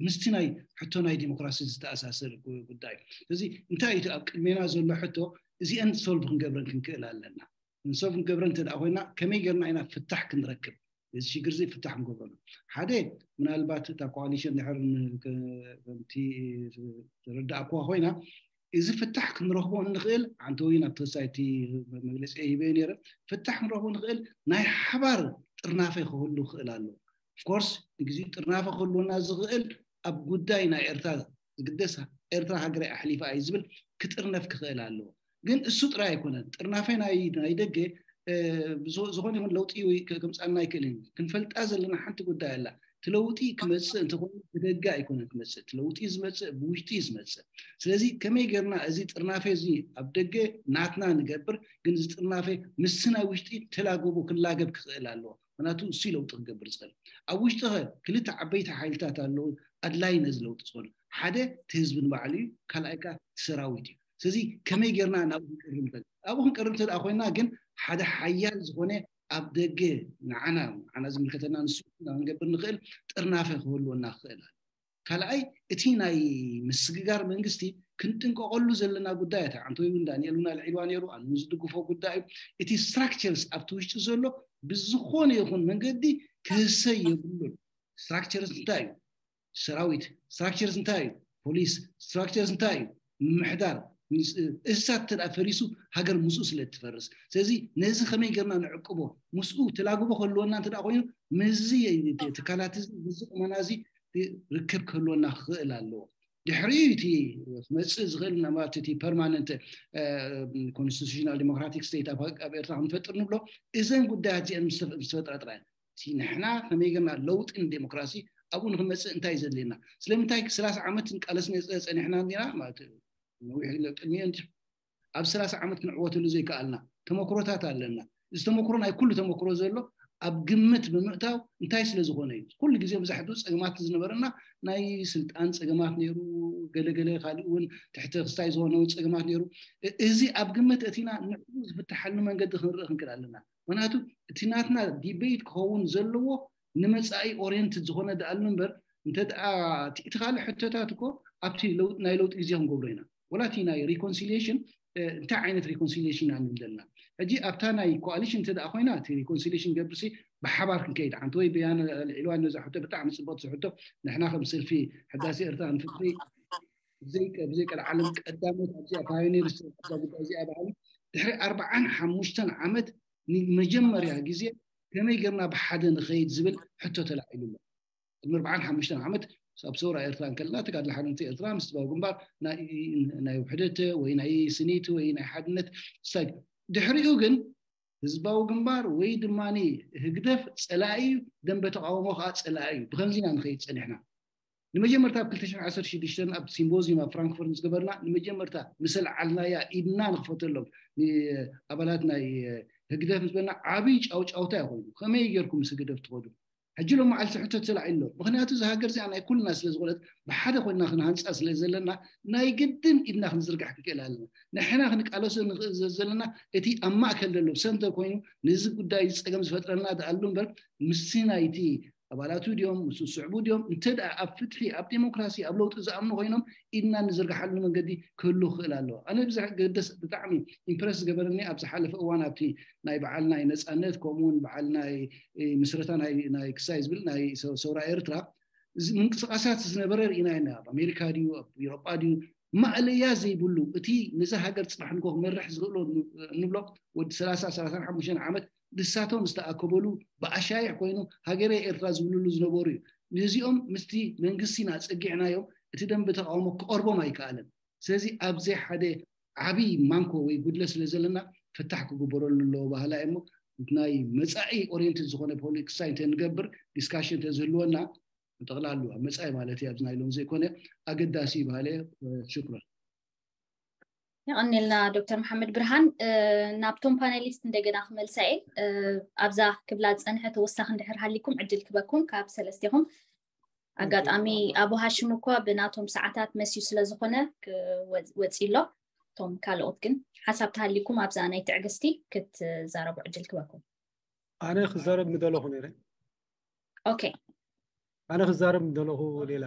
ምስቲ ናይ ሕቶ ናይ ዲሞክራሲ ዝተኣሳሰር ጉዳይ። ስለዚ እንታይ እዩ ኣብ ቅድሜና ዘሎ ሕቶ? እዚአን ሶልቭ ክንገብረን ክንክእል ኣለና። ንሶልቭ ክንገብረን እንተ ኮይና ከመይ ገርና ኢና ፍታሕ ክንረክብ? እዚ ሽግር እዚ ፍታሕ ክንገብረሉ ሓደ ምናልባት እታ ኮሊሽን ድሕር ከምቲ ተረዳእኩዋ ኮይና እዚ ፍታሕ ክንረኽቦ እንኽእል ዓንተዊ ናብ ተወሳይቲ መግለፂ ሂበ ነረ። ፍታሕ ክንረኽቦ ንኽእል ናይ ሓባር ጥርናፈ ክህሉ ክእል ኣሎ። ኦፍኮርስ ንግዜኡ ጥርናፈ ክህልወና ዝኽእል ኣብ ጉዳይ ናይ ኤርትራ ዝግደስ ኤርትራ ሃገረይ ኣሕሊፋ እዩ ዝብል ክጥርነፍ ክኽእል ኣለዎ። ግን እሱ ጥራይ ኣይኮነን። ጥርናፈ ናይ ናይ ደገ ዝኾነ ይኹን ለውጢ ከምፃና ኣይክእልን። ክንፈልጣ ዘለና ሓንቲ ጉዳይ ኣላ። እቲ ለውጢ ክመፅእ እንተኾይኑ ብደገ ኣይኮነን ክመፅእ። እቲ ለውጢ ዝመፅእ ብውሽጢ እዩ ዝመፅእ። ስለዚ ከመይ ጌርና እዚ ጥርናፈ እዚ ኣብ ደገ ናትና ንገብር፣ ግን እዚ ጥርናፈ ምስቲ ናይ ውሽጢ ተላገቡ ክላገብ ክኽእል ኣለዎ። ምክንያቱ እሱ ለውጢ ክገብር ዝኽእል። ኣብ ውሽጢ ኸ ክልተ ዓበይቲ ሓይልታት ኣለዉ ኣድላይ ነዚ ለውጢ ዝኾኑ። ሓደ እቲ ህዝቢ ንባዕሉ እዩ፣ ካልኣይ ከዓ እቲ ሰራዊት እዩ። ስለዚ ከመይ ጌርና ናብኡ ክንቀርብ ንኽእል? ኣብኡ ክንቀርብ እንተ ኮይንና ግን ሓደ ሓያል ዝኾነ ኣብ ደገ ንዓና ንዓና ዝምልከተና ንሱ ክንገብር ንኽእል ጥርናፈ ክህልወና ክኽእል ኣሎ። ካልኣይ እቲ ናይ ምስግጋር መንግስቲ ክንጥንቀቐሉ ዘለና ጉዳይ እታ ዓንቶ እውን ዳንኤል እውን ኣልዒልዋ ነይሩ። ኣነ እውን ዝድግፎ ጉዳይ እዩ። እቲ ስትራክቸርስ ኣብቲ ውሽጢ ዘሎ ብዝኾነ ይኹን መንገዲ ክህሰይ የብሉን። ስትራክቸርስ እንታይ እዩ? ሰራዊት ስትራክቸርስ እንታይ እዩ? ፖሊስ ስትራክቸርስ እንታይ እዩ? ምምሕዳር እሳት እንተ ፈሪሱ ሃገር ምስኡ ስለ እትፈርስ። ስለዚ ነዚ ከመይ ገርና ንዕቅቦ? ምስኡ ተላግቦ ከልወና እንተ ኮይኑ ምስዚ ትካላት እዚ ምስዚ ቁመና እዚ ርክብ ክህልወና ክኽእል ኣለዎ። ድሕሪኡ እቲ ክመፅእ ዝኽእል ምናልባት እቲ ፐርማነንት ኮንስቲቱሽናል ዲሞክራቲክ ስቴት ኣብ ኤርትራ ክንፈጥር ንብሎ እዘን ጉዳያት እዚአን ምስ ተፈጥራ ጥራይ እቲ ንሕና ከመይ ገርና ለውጢ ንዴሞክራሲ ኣብኡ ንክመፅእ እንታይ ዘድልየና? ስለምንታይ ሰላሳ ዓመት ንቃለስ ጸኒሕና እንዲና ማለት ነዊሕ ኢለ ቅድሚኡ እንጂ ኣብ ሰላሳ ዓመት ክንዕወተሉ ዘይከኣልና ተመክሮታት ኣለና። እዚ ተመክሮ ናይ ኩሉ ተመክሮ ዘሎ ኣብ ግምት ብምእታው እንታይ ስለ ዝኾነ እዩ? ኩሉ ግዜ መብዛሕትኡ ጸገማት ዝነበረና ናይ ስልጣን ጸገማት ነይሩ፣ ገለገለ ካልእ እውን ትሕቲ ክስታይ ዝኾነ እውን ጸገማት ነይሩ። እዚ ኣብ ግምት እቲና ንዕኡ ዝፍትሓሉ መንገዲ ክንርኢ ክንክእል ኣለና። ምክንያቱ እቲ ናትና ዲቤት ክኸውን ዘለዎ ንመፃኢ ኦሪየንትድ ዝኾነ ደኣሉ እምበር እንተ ደኣ እቲ ካልእ ሕቶታት እኮ ኣብቲ ናይ ለውጢ ግዜ ክንገብሮ ኢና። ወላ እቲ ናይ ሪኮንሲሊሽን እንታይ ዓይነት ሪኮንሲሊሽን ኢና ንብል ዘለና? ሕጂ ኣብታ ናይ ኮኣሊሽን እንተ ደኣ ኮይና እቲ ሪኮንሲሊሽን ገብርሲ ብሓባር ክንከይድ ዓንተ ወይ ብያን ልዕልዋ ነዛ ሕቶ ብጣዕሚ ፅቡቅ ዝሕቶ ንሕና ከም ሰልፊ ሕዳሴ ኤርትራ ንፍትሒ ብዘይቀልዓለም ቀዳሞት ኣብዚኣ ፓዮኒር እዛ ጉዳይ እዚኣ በሃሉ ድሕሪ ኣርባዓን ሓሙሽተን ዓመት ንመጀመርያ ግዜ ከመይ ገርና ብሓደ ንኸይድ ዝብል ሕቶ ተላዒሉ ኣሎ። ቅድሚ ኣርባዓን ሓሙሽተን ዓመት ኣብ ሰውራ ኤርትራ እንከለና ተጋድሎ ሓርነት ኤርትራ ምስ ህዝባዊ ግንባር ናይ ውሕደት ወይ ናይ ስኒት ወይ ናይ ሓድነት ስታይል ድሕሪኡ ግን ህዝባዊ ግንባር ወይ ድማ ህግደፍ ፀላኢ እዩ፣ ደንበ ተቃውሞ ከዓ ፀላኢ እዩ። ብከምዚ ኢና ንኸይድ ፀኒሕና። ንመጀመርታ ኣብ ክልተ ሽሕን ዓሰርተ ሽዱሽተን ኣብ ሲምቦዚየም ኣብ ፍራንክፈርት ምስ ገበርና ንመጀመርታ ምስ ኣልዓልናያ ኢድና ንክፈተሎም ኣባላት ናይ ህግደፍ ምስ በልና ዓብዪ ጫውጫውታ እዩ ኮይኑ ከመይ ጌርኩም ምስ ህግደፍ ትኸዱ? ሕጂ ሎም መዓልቲ ሕቶ ተላዒ ኣሎ። ምክንያቱ እዚ ሃገር እዚኣ ናይ ኩልና ስለ ዝኾነት ብሓደ ኮይና ክንሃንፃ ስለ ዘለና ናይ ግድን ኢድና ክንዝርጋሕ ክንክእል ኣለና። ንሕና ክንቃለሶ ንኽእል ዘለና እቲ ኣብ ማእከል ዘሎ ብሰንተር ኮይኑ ነዚ ጉዳይ ፀገም ዝፈጥረልና ደኣሉ እምበር ምስቲ ናይቲ ኣባላቱ ድዮም፣ ምስ ዝስዕቡ ድዮም፣ እንተ ደኣ ኣብ ፍትሒ፣ ኣብ ዴሞክራሲ፣ ኣብ ለውጢ ዝኣምኑ ኮይኖም ኢድና ንዝርግሓሉ መንገዲ ክህሉ ክኽእል ኣለዎ። ኣነ ብዝሕ ገደስ ብጣዕሚ ኢምፕረስ ዝገበረኒ ኣብ ዝሓለፈ እዋን ኣብቲ ናይ በዓል ናይ ነጻነት ከምኡ እውን በዓል ናይ ምስረታ ናይ ክሳይ ዝብል ናይ ሰውራ ኤርትራ ምንቅስቃሳት ዝነበረ ርኢና ኢና። ኣብ ኣሜሪካ ድዩ ኣብ ኤሮጳ ድዩ ማእለያ ዘይብሉ እቲ ነዛ ሃገር ፅባሕ ንጎ ክመርሕ ዝኽእሎ እንብሎ ወዲ ሰላሳ ሰላሳን ሓሙሽተን ዓመት ንሳቶም ዝተኣከበሉ ብኣሻይሕ ኮይኑ ሃገረ ኤርትራ ዝብልሉ ዝነበሩ እዩ። ነዚኦም ምስቲ መንግስቲ እናፀጊዕናዮም እቲ ደንበ ተቃውሞ ክቐርቦም ኣይከኣለን። ስለዚ ኣብዚ ሓደ ዓብይ ማንኮ ወይ ጉድለት ስለ ዘለና ፍታሕ ክግበረሉ ኣለዎ ባህላ እሞ ናይ መፃኢ ኦሪየንትድ ዝኾነ ፖሊክሳይ እንተንገብር ዲስካሽን ተዝህልወና ጠቕላሉ ኣብ መፃኢ ማለት እዩ ኣብዚ ናይ ሎም ዘይኮነ ኣገዳሲ ባህለ። ሽኩረን። የቐኔልና ዶክተር መሓመድ ብርሃን። ናብቶም ፓነሊስት እንደገና ክመልሳ እየ። ኣብዛ ክብላ ዝፀንሐ ተወሳኺ እንድሕር ሃሊኩም ዕድል ክበኩም ካብ ሰለስቴኹም። ኣጋጣሚ ኣቡ ሃሽም እኳ ብናቶም ሰዓታት መስዩ ስለዝኾነ ወፂ ኣሎ። እቶም ካልኦት ግን ሓሳብ ተሃሊኩም ኣብዛ ናይ ትዕግስቲ ክትዛረቡ ዕድል ክበኩም። ኣነ ክዛረብ ምደለኹ ነይረ። ኦኬ ኣነ ክዛረብ ምደለኹ ሌላ።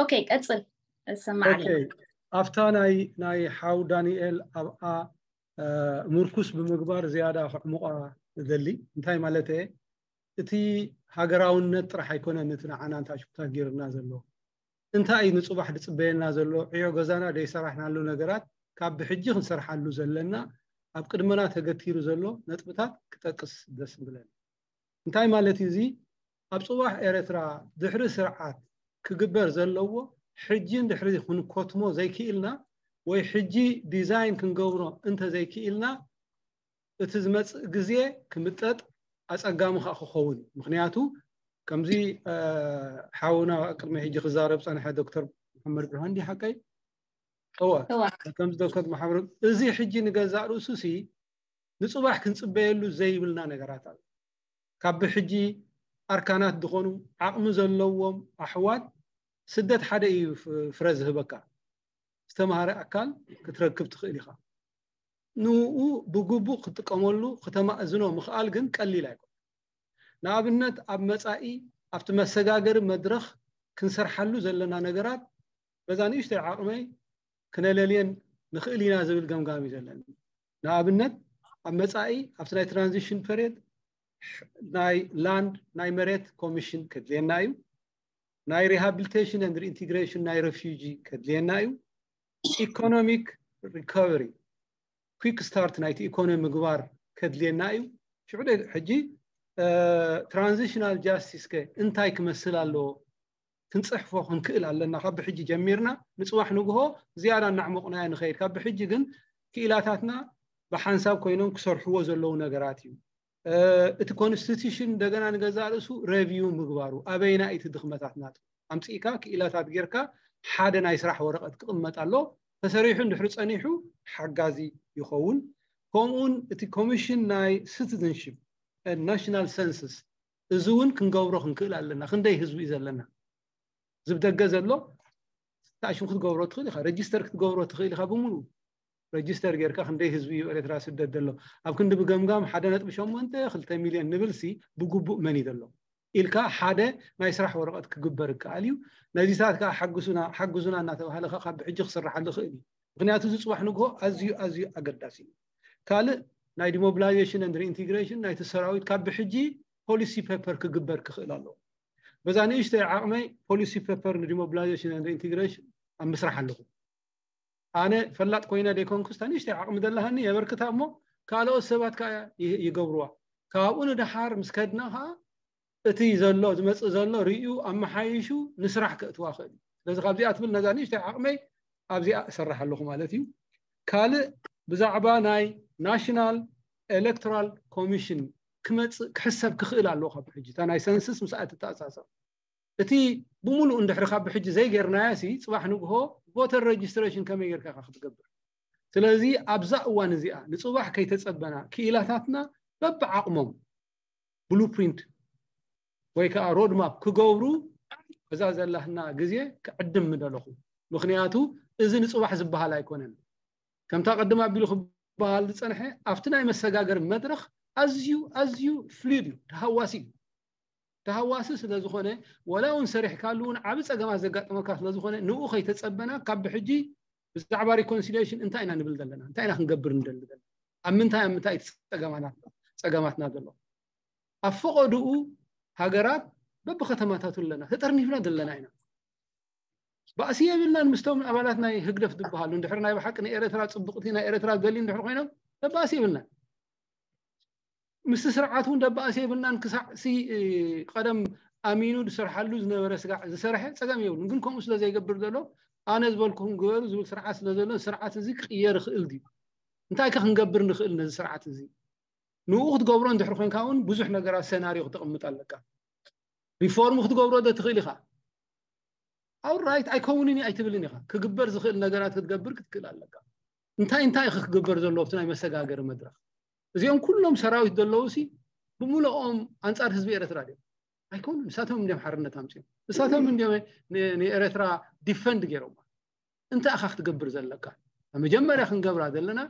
ኦኬ ቀፅል። እሰማዓለ። ኦኬ፣ ኣብታ ናይ ናይ ሓው ዳንኤል ኣብኣ ምርኩስ ብምግባር ዝያዳ ክዕሙቓ እደሊ። እንታይ ማለት እየ? እቲ ሃገራውነት ጥራሕ ኣይኮነን እቲ ንዓና እንታይ ሽኩታት ገይርና ዘሎ። እንታይ እዩ ንፅባሕ ዝፅበየና ዘሎ? ዕዮ ገዛና ዘይሰራሕናሉ ነገራት ካብ ብሕጂ ክንሰርሓሉ ዘለና ኣብ ቅድመና ተገቲሩ ዘሎ ነጥብታት ክጠቅስ ደስ ምብለኒ። እንታይ ማለት እዩ እዚ? ኣብ ፅባሕ ኤርትራ ድሕሪ ስርዓት ክግበር ዘለዎ ሕጂ ድሕሪ ክንኮትሞ ዘይክኢልና ወይ ሕጂ ዲዛይን ክንገብሮ እንተዘይክኢልና እቲ ዝመፅእ ግዜ ክምጠጥ ኣፀጋሚ ከዓ ክኸውን። ምክንያቱ ከምዚ ሓውና ቅድሚ ሕጂ ክዛረብ ፀንሐ ዶክተር መሓመድ ብርሃን ዲ ሓቀይ እወ ከምዚ ዶክተር መሓመድ እዚ ሕጂ ንገዛእ ርእሱ ሲ ንፅባሕ ክንፅበየሉ ዘይብልና ነገራት ኣሎ። ካብ ብሕጂ ኣርካናት ዝኾኑ ዓቕሚ ዘለዎም ኣሕዋት ስደት ሓደ እዩ ፍረ ዝህበካ። ዝተምሃረ ኣካል ክትረክብ ትኽእል ኢኻ። ንኡ ብግቡእ ክትጥቀመሉ ክተማእዝኖ ምኽኣል ግን ቀሊል ኣይኮን። ንኣብነት ኣብ መፃኢ ኣብቲ መሰጋገሪ መድረኽ ክንሰርሓሉ ዘለና ነገራት በዛ ንእሽተይ ዓቕመይ ክነለልየን ንኽእል ኢና ዝብል ገምጋም እዩ ዘለኒ። ንኣብነት ኣብ መፃኢ ኣብቲ ናይ ትራንዚሽን ፐሬድ ናይ ላንድ ናይ መሬት ኮሚሽን ከድልየና እዩ። ናይ ሪሃብሊቴሽን ን ሪኢንቴግሬሽን ናይ ረፊጂ ከድልየና እዩ። ኢኮኖሚክ ሪካቨሪ ኩክ ስታርት ናይቲ ኢኮኖሚ ምግባር ከድልየና እዩ። ሽዑ ሕጂ ትራንዚሽናል ጃስቲስ ከ እንታይ ክመስል ኣለዎ? ክንፅሕፎ ክንክእል ኣለና። ካብ ብሕጂ ጀሚርና ንፅባሕ ንግሆ ዝያዳ እናዕሞቕናዮ ንኸይድ። ካብ ብሕጂ ግን ክኢላታትና ብሓንሳብ ኮይኖም ክሰርሕዎ ዘለዉ ነገራት እዩ። እቲ ኮንስቲቱሽን እንደገና ንገዛእ ርእሱ ረቪው ምግባሩ ኣበይና እቲ ድኽመታት ናቱ ኣምፅእካ ክኢላታት ጌርካ ሓደ ናይ ስራሕ ወረቐት ክቕመጥ ኣሎ። ተሰሪሑ እንድሕሪ ፀኒሑ ሓጋዚ ይኸውን። ከምኡውን እቲ ኮሚሽን ናይ ሲቲዝንሽፕ ናሽናል ሰንስስ እዚ እውን ክንገብሮ ክንክእል ኣለና። ክንደይ ህዝቢ እዩ ዘለና? ዝብደገ ዘሎ ታሽም ክትገብሮ ትኽእል ኢኻ። ረጅስተር ክትገብሮ ትኽእል ኢኻ። ብምሉ ረጅስተር ጌርካ ክንደይ ህዝቢ እዩ ኤርትራ ስደት ዘሎ? ኣብ ክንዲ ብገምጋም ሓደ ነጥቢ ሸሞንተ ክልተ ሚልዮን ንብል ሲ ብግቡእ መን እዩ ዘሎ ኢልካ ሓደ ናይ ስራሕ ወረቐት ክግበር ይከኣል እዩ። ነዚታት ከዓ ሓግዙና እናተባሃለ ካብ ብሕጂ ክስርሓሉ ይኽእል እዩ። ምክንያቱ እዚ ፅባሕ ንግሆ ኣዝዩ ኣዝዩ ኣገዳሲ እዩ። ካልእ ናይ ዲሞቢላይዜሽን ን ሪኢንቴግሬሽን ናይቲ ሰራዊት ካብ ብሕጂ ፖሊሲ ፔፐር ክግበር ክኽእል ኣለዎ። በዛ ንእሽተይ ዓቕመይ ፖሊሲ ፔፐር ንዲሞቢላይዜሽን ን ሪኢንቴግሬሽን ኣብ ምስራሕ ኣለኹ። ኣነ ፈላጥ ኮይነ ደይኮንኩስ እታ ንእሽተይ ዓቕሚ ዘለሃኒ የበርክታ እሞ ካልኦት ሰባት ከዓ ይገብርዋ። ካብኡ ንደሓር ምስ ከድና ከዓ እቲ ዘሎ ዝመፅእ ዘሎ ርእዩ ኣመሓይሹ ንስራሕ ከእትዋ ክእል። ስለዚ ካብዚኣ ትብል ነዛ ንእሽተይ ዓቕመይ ኣብዚኣ እሰርሕ ኣለኹ ማለት እዩ። ካልእ ብዛዕባ ናይ ናሽናል ኤሌክቶራል ኮሚሽን ክመፅእ ክሕሰብ ክኽእል ኣለዎ። ካብ ሕጂ እታ ናይ ሰንስስ ምስኣ ትተኣሳሰር እቲ ብምሉእ እንድሕሪ ካብ ብሕጂ ዘይጌርናያ ሲ ፅባሕ ንግሆ ቮተር ሬጅስትሬሽን ከመይ ጌርካ ኢኻ ክትገብር? ስለዚ ኣብዛ እዋን እዚኣ ንፅባሕ ከይተፀበና ክኢላታትና በብዓቕሞም ብሉፕሪንት ወይ ከዓ ሮድማፕ ክገብሩ እዛ ዘላህና ግዜ ክዕድም ምደለኹ። ምክንያቱ እዚ ንፅባሕ ዝበሃል ኣይኮነን። ከምታ ቅድም ኣቢሉ ክበሃል ዝፀንሐ ኣብቲ ናይ መሰጋገሪ መድረኽ ኣዝዩ ኣዝዩ ፍሉይድ እዩ፣ ተሃዋሲ እዩ። ተሃዋሲ ስለ ዝኾነ፣ ወላ እውን ሰሪሕካሉ እውን ዓቢ ጸገማት ዘጋጥመካ ስለ ዝኾነ፣ ንኡ ከይተጸበና ካብ ብሕጂ ብዛዕባ ሪኮንሲሊየሽን እንታይ ኢና ንብል ዘለና? እንታይ ኢና ክንገብር ንደሊ ዘለና? ኣብ ምንታይ ኣብ ምንታይ እቲ ጸገማና ኣሎ? ጸገማትና ዘሎ? ኣብ ፈቐድኡ ሃገራት በብከተማታቱ ኣለና፣ ተጠርኒፍና ዘለና ኢና። ባእሲ የብልናን ምስቶም ኣባላት ናይ ህግደፍ ዝበሃሉ። እንድሕር ናይ ብሓቂ ንኤረትራ ጽብቕቲ ናይ ኤረትራ ዝደልዩ እንድሕር ኮይኖም፣ ደባእሲ የብልናን። ምስቲ ስርዓት እውን ደባእሲ የብልናን። ክሳዕ ሲ ቀደም ኣሚኑ ዝሰርሓሉ ዝነበረ ስጋዕ ዝሰርሐ ጸገም የብሉን። ግን ከምኡ ስለ ዘይገብር ዘሎ፣ ኣነ ዝበልኩኹም ግበሩ ዝብል ስርዓት ስለ ዘሎ፣ ስርዓት እዚ ክቕየር ይኽእል ድዩ? እንታይ ከ ክንገብር ንኽእል ነዚ ስርዓት እዚ? ንኡ ክትገብሮ እንድሕር ኮይንካ እውን ብዙሕ ነገራት ሰናርዮ ክተቕምጥ ኣለካ። ሪፎርም ክትገብሮ ዶ ትኽእል ኢኻ? ኣውራይት ኣይከውንን እዩ ኣይትብልን ኢኻ። ክግበር ዝኽእል ነገራት ክትገብር ክትክእል ኣለካ። እንታይ እንታይ ኢኻ ክግበር ዘለዎ ኣብቲ ናይ መሰጋገሪ መድረኽ? እዚኦም ኩሎም ሰራዊት ዘለዉ ሲ ብምልኦም ኣንጻር ህዝቢ ኤረትራ ድዮም? ኣይኮኑን። ንሳቶም እንዲዮም ሓርነት ኣምጺኦም። ንሳቶም እንዲዮም ን- ንኤረትራ ዲፈንድ ገይሮማ። እንታይ ኢኻ ክትገብር ዘለካ? መጀመርያ ክንገብራ ዘለና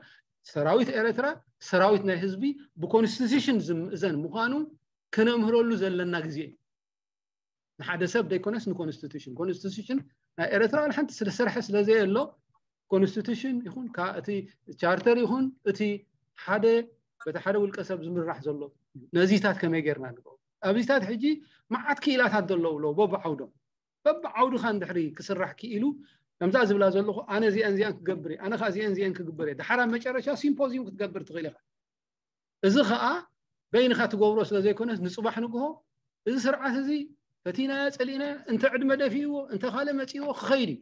ሰራዊት ኤረትራ ሰራዊት ናይ ህዝቢ ብኮንስቲቱሽን ዝምእዘን ምዃኑ ከነምህረሉ ዘለና ግዜ እዩ። ንሓደ ሰብ ዘይኮነስ ንኮንስቲቱሽን። ኮንስቲቱሽን ናይ ኤረትራ ዋላ ሓንቲ ስለ ሰርሐ ስለ ዘየሎ ኮንስቲቱሽን ይኹን ካ- እቲ ቻርተር ይኹን እቲ ሓደ በቲ ሓደ ውልቀ ሰብ ዝምራሕ ዘሎ ነዚታት ከመይ ጌርና ንገብሮ? ኣብዚታት ሕጂ መዓት ክኢላታት ዘለዉ ኣለዉ በብዓውዶም። በብዓውድኻ እንድሕሪ ክስራሕ ክኢሉ ከምዛ ዝብላ ዘለኹ ኣነ እዚአን እዚአን ክገብር እየ፣ ኣነ ኸ እዚአን እዚአን ክግበር እየ። ድሓር ኣብ መጨረሻ ሲምፖዚዩም ክትገብር ትኽእል ኢኻ። እዚ ኸኣ በይንኻ ትገብሮ ስለ ዘይኮነስ ንጽባሕ ንግሆ እዚ ስርዓት እዚ ፈቲናዮ ጸሊእናዮ እንተ ዕድመ ደፊእዎ እንተ ካልእ መጺእዎ ክኸይድ እዩ።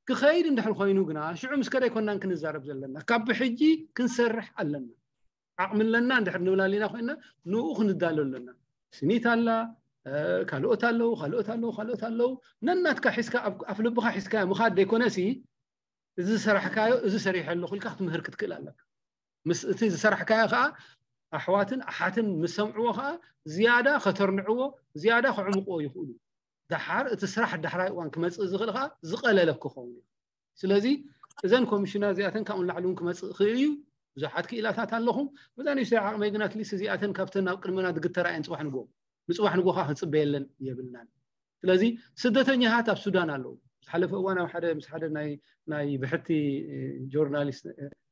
ክኸይድ እንድሕር ኮይኑ ግና ሽዑ ምስ ከደይ ኮናን ክንዛረብ ዘለና ካብ ብሕጂ ክንሰርሕ ኣለና። ዓቕሚ ኣለና እንድሕር ንብል ኣሊና ኮይና ንኡ ክንዳሎ ኣለና። ስኒት ኣላ፣ ካልኦት ኣለዉ፣ ካልኦት ኣለዉ፣ ካልኦት ኣለዉ። ነናትካ ሒዝካ ኣፍ ልብኻ ሒዝካ ምኻድ ደይኮነሲ እዚ ዝሰራሕካዮ እዚ ሰሪሐ ኣለኹ ኢልካ ክትምህር ክትክእል ኣለካ። ምስ እቲ ዝሰራሕካዮ ከዓ ኣሕዋትን ኣሓትን ምስ ሰምዕዎ ከዓ ዝያዳ ከተርንዕዎ ዝያዳ ክዕምቕዎ ይኽእሉ። ደሓር እቲ ስራሕ ዳሕራይ እዋን ክመፅእ ዝኽእል ከዓ ዝቐለለ ክኸውን እዩ። ስለዚ እዘን ኮሚሽና እዚኣተን ካብኡ ንላዕሊ እውን ክመፅእ ይኽእል እዩ። ብዙሓት ክኢላታት ኣለኹም። በዛ ንእሽተይ ዓቕመይ ግን ኣትሊስት እዚኣተን ካብተን ኣብ ቅድመና ዝግተራ እየን። ፅባሕ ንጎ ንፅባሕ ንጎኻ ክንፅበየለን የብልናን። ስለዚ ስደተኛታት ኣብ ሱዳን ኣለዉ። ዝሓለፈ እዋን ኣብ ሓደ ምስ ሓደ ናይ ናይ ብሕቲ ጆርናሊስት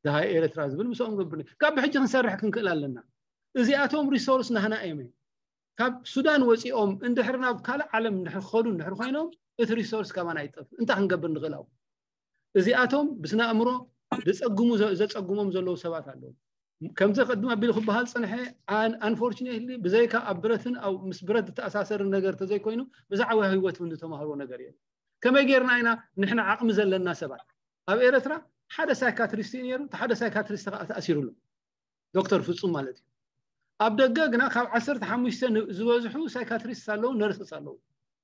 ደሃይ ኤረትራ ዝብል ምስኦም ገብር ካብ ብሕጂ ክንሰርሕ ክንክእል ኣለና። እዚኣቶም ሪሶርስ ናህና እዮም። ካብ ሱዳን ወፂኦም እንድሕር ናብ ካልእ ዓለም እንድሕር ክኸዱ እንድሕር ኮይኖም እቲ ሪሶርስ ካባና ይጠፍ። እንታይ ክንገብር ንኽእል? ኣብኡ እዚኣቶም ብስነ ኣእምሮ ዘፀግሙ ዘፀግሞም ዘለዉ ሰባት ኣለዉ። ከምዚ ቅድም ኣቢሉ ክበሃል ፅንሐ። ኣንፎርችኔትሊ ብዘይካ ኣብ ብረትን ኣብ ምስ ብረት ዝተኣሳሰር ነገር ተዘይኮይኑ ብዛዕባ ህይወት እውን ዝተማህርዎ ነገር የለን። ከመይ ጌርና ኢና ንሕና ዓቕሚ ዘለና ሰባት? ኣብ ኤረትራ ሓደ ሳይካትሪስት እዩ ነይሩ። እቲ ሓደ ሳይካትሪስት ከዓ ተኣሲሩሉ ዶክተር ፍጹም ማለት እዩ። ኣብ ደገ ግና ካብ ዓሰርተ ሓሙሽተ ዝበዝሑ ሳይካትሪስት ኣለዉ፣ ነርስስ ኣለዉ።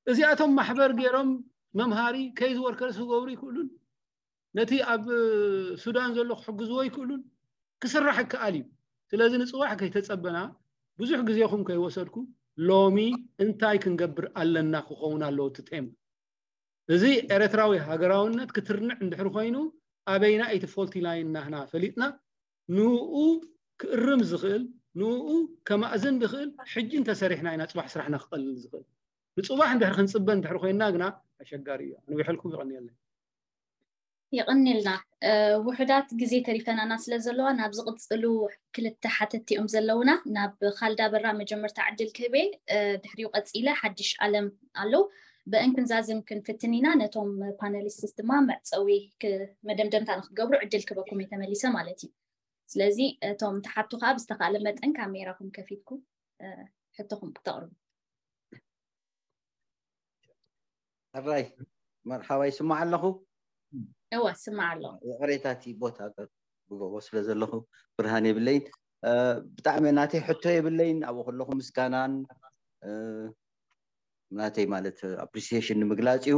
እዚኣቶም ማሕበር ገይሮም መምሃሪ ኬዝ ወርከርስ ክገብሩ ይክእሉን ነቲ ኣብ ሱዳን ዘሎ ክሕግዝዎ ይክእሉን። ክስራሕ ይከኣል እዩ። ስለዚ ንፅባሕ ከይተፀበና ብዙሕ ግዜኹም ከይወሰድኩ ሎሚ እንታይ ክንገብር ኣለና ክኸውን ኣለዎ እቲ ቴማ። እዚ ኤረትራዊ ሃገራውነት ክትርንዕ እንድሕር ኮይኑ ኣበይና እቲ ፎልቲ ላይን ናህና ፈሊጥና ንኡ ክእርም ዝኽእል ንኡ ከማእዝን ዝኽእል ሕጂ እንተሰሪሕና ኢና ፅባሕ ስራሕና ክቐልል ዝኽእል። ንፅባሕ እንድሕር ክንፅበ እንድሕር ኮይንና ግና ኣሸጋሪ እዩ። ኣንዊሐልኩም ይቐንየለይ። የቐንየልና። ውሑዳት ግዜ ተሪፈናና ስለ ዘለዋ ናብ ዝቕፅሉ ክልተ ሓተትቲ እዮም ዘለውና። ናብ ካልድ ኣበራ መጀመርታ ዕድል ክህብ እየ። ድሕሪኡ ቀፂለ ሓድሽ ኣለም ኣለዉ። ብእንክንዛዝም ክንፍትን ኢና። ነቶም ፓነሊስትስ ድማ መዕፀዊ መደምደምታ ንክትገብሩ ዕድል ክበኩም እየ ተመሊሰ ማለት እዩ። ስለዚ እቶም ተሓቱ ከዓ ብዝተካእለ መጠን ካሜራኹም ከፊትኩም ሕቶኹም ክተቕርቡ። ሕራይ መርሓባ ይስማዕ ኣለኹ። እወ ስማዕ ኣለኹ። ይቕሬታ እቲ ቦታ ብጎቦ ስለ ዘለኹ ብርሃን የብለይን። ብጣዕሚ ናተይ ሕቶ የብለይን። ኣብኡ ከለኹ ምስጋናን ናተይ ማለት ኣፕሪሲዬሽን ንምግላፅ እዩ።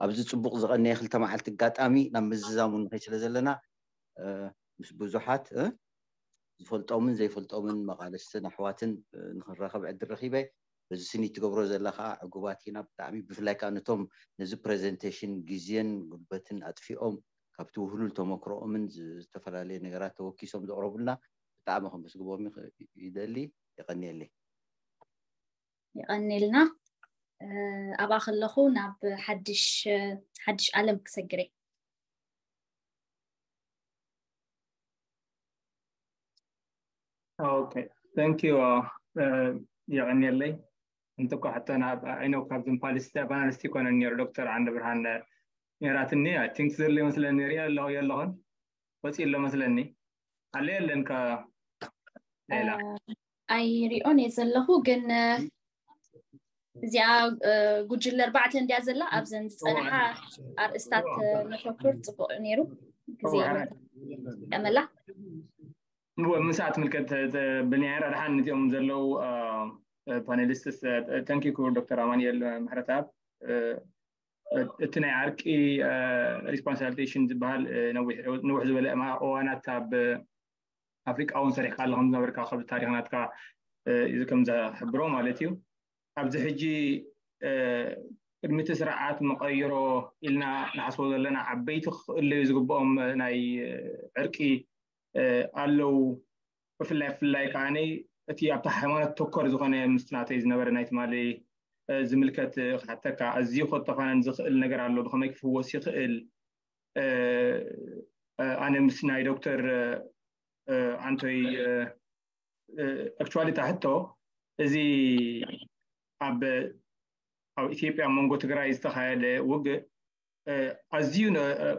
ኣብዚ ፅቡቕ ዝቐነየ ክልተ መዓልቲ ኣጋጣሚ ናብ ምዝዛሙ ንኸይ ስለ ዘለና ምስ ብዙሓት ዝፈልጦምን ዘይፈልጦምን መቓለስትን ኣሕዋትን ንኽንራኸብ ዕድል ረኺበ። በዚ ስኒ ትገብሮ ዘላ ከዓ ዕጉባት ኢና ብጣዕሚ። ብፍላይ ከዓ ነቶም ነዚ ፕሬዘንቴሽን ግዜን ጉልበትን ኣጥፊኦም ካብቲ ውህሉል ተመክሮኦምን ዝተፈላለየ ነገራት ተወኪሶም ዘቕረቡልና ብጣዕሚ ከመስግቦም ይደሊ። የቐንየለይ። የቐንየልና። ኣብኣ ከለኹ ናብ ሓድሽ ዓለም ክሰግር እየ። Okay, thank you. የቐንየለይ። እንተኳ ሕቶ ናብ ኣይነው ካብዝም ፓሊስቲ ፓናሊስቲ ይኮነ ነሩ ዶክተር ዓንደ ብርሃን ነራትኒ። I think ዘሎ መስለኒ ሪኦ ኣለኹ የለኹን ወፂ ኣሎ መስለኒ። ኣለ የለን ከ ሌላ ኣይሪኦን እየ ዘለኹ፣ ግን እዚኣ ጉጅለ ኣርባዕተ እንዲያ ዘላ ኣብዘን ዝፀንሓ ኣርእስታት መተኩር ፅቡቅ ነይሩ። ግዜ ቀመላ ምሳት ምልከት ብናይ ራድሓን እዚኦም ዘለዉ ፓኔሊስትስ ተንኪኩ ዶክተር ኣማንኤል ምሕረተኣብ እቲ ናይ ዓርቂ ሪስፖንሳብሊቴሽን ዝበሃል ንውሕ ዝበለ እዋናት ኣብ ኣፍሪቃ እውን ሰሪሕካ ኣለኹም ዝነበርካ ካብ ታሪክ ናትካ እዚ ከም ዘሕብሮ ማለት እዩ። ኣብዚ ሕጂ ቅድሚ እቲ ስርዓት መቐይሮ ኢልና ንሓስቦ ዘለና ዓበይቲ ክኽእለዩ ዝግብኦም ናይ ዕርቂ ኣለዉ። ብፍላይ ብፍላይ ከዓ እቲ ኣብቲ ሃይማኖት ተኮር ዝኾነ ምስቲ ናተይ ዝነበረ ናይ ትማሊ ዝምልከት ክሓተካ ኣዝዩ ክተፋነን ዝኽእል ነገር ኣሎ ብኸመይ ክፍወስ ይኽእል? ኣነ ምስ ናይ ዶክተር ኣንቶይ actually እታ ሕቶ እዚ ኣብ ኣብ ኢትዮጵያ መንጎ ትግራይ ዝተኻየደ ውግእ ኣዝዩ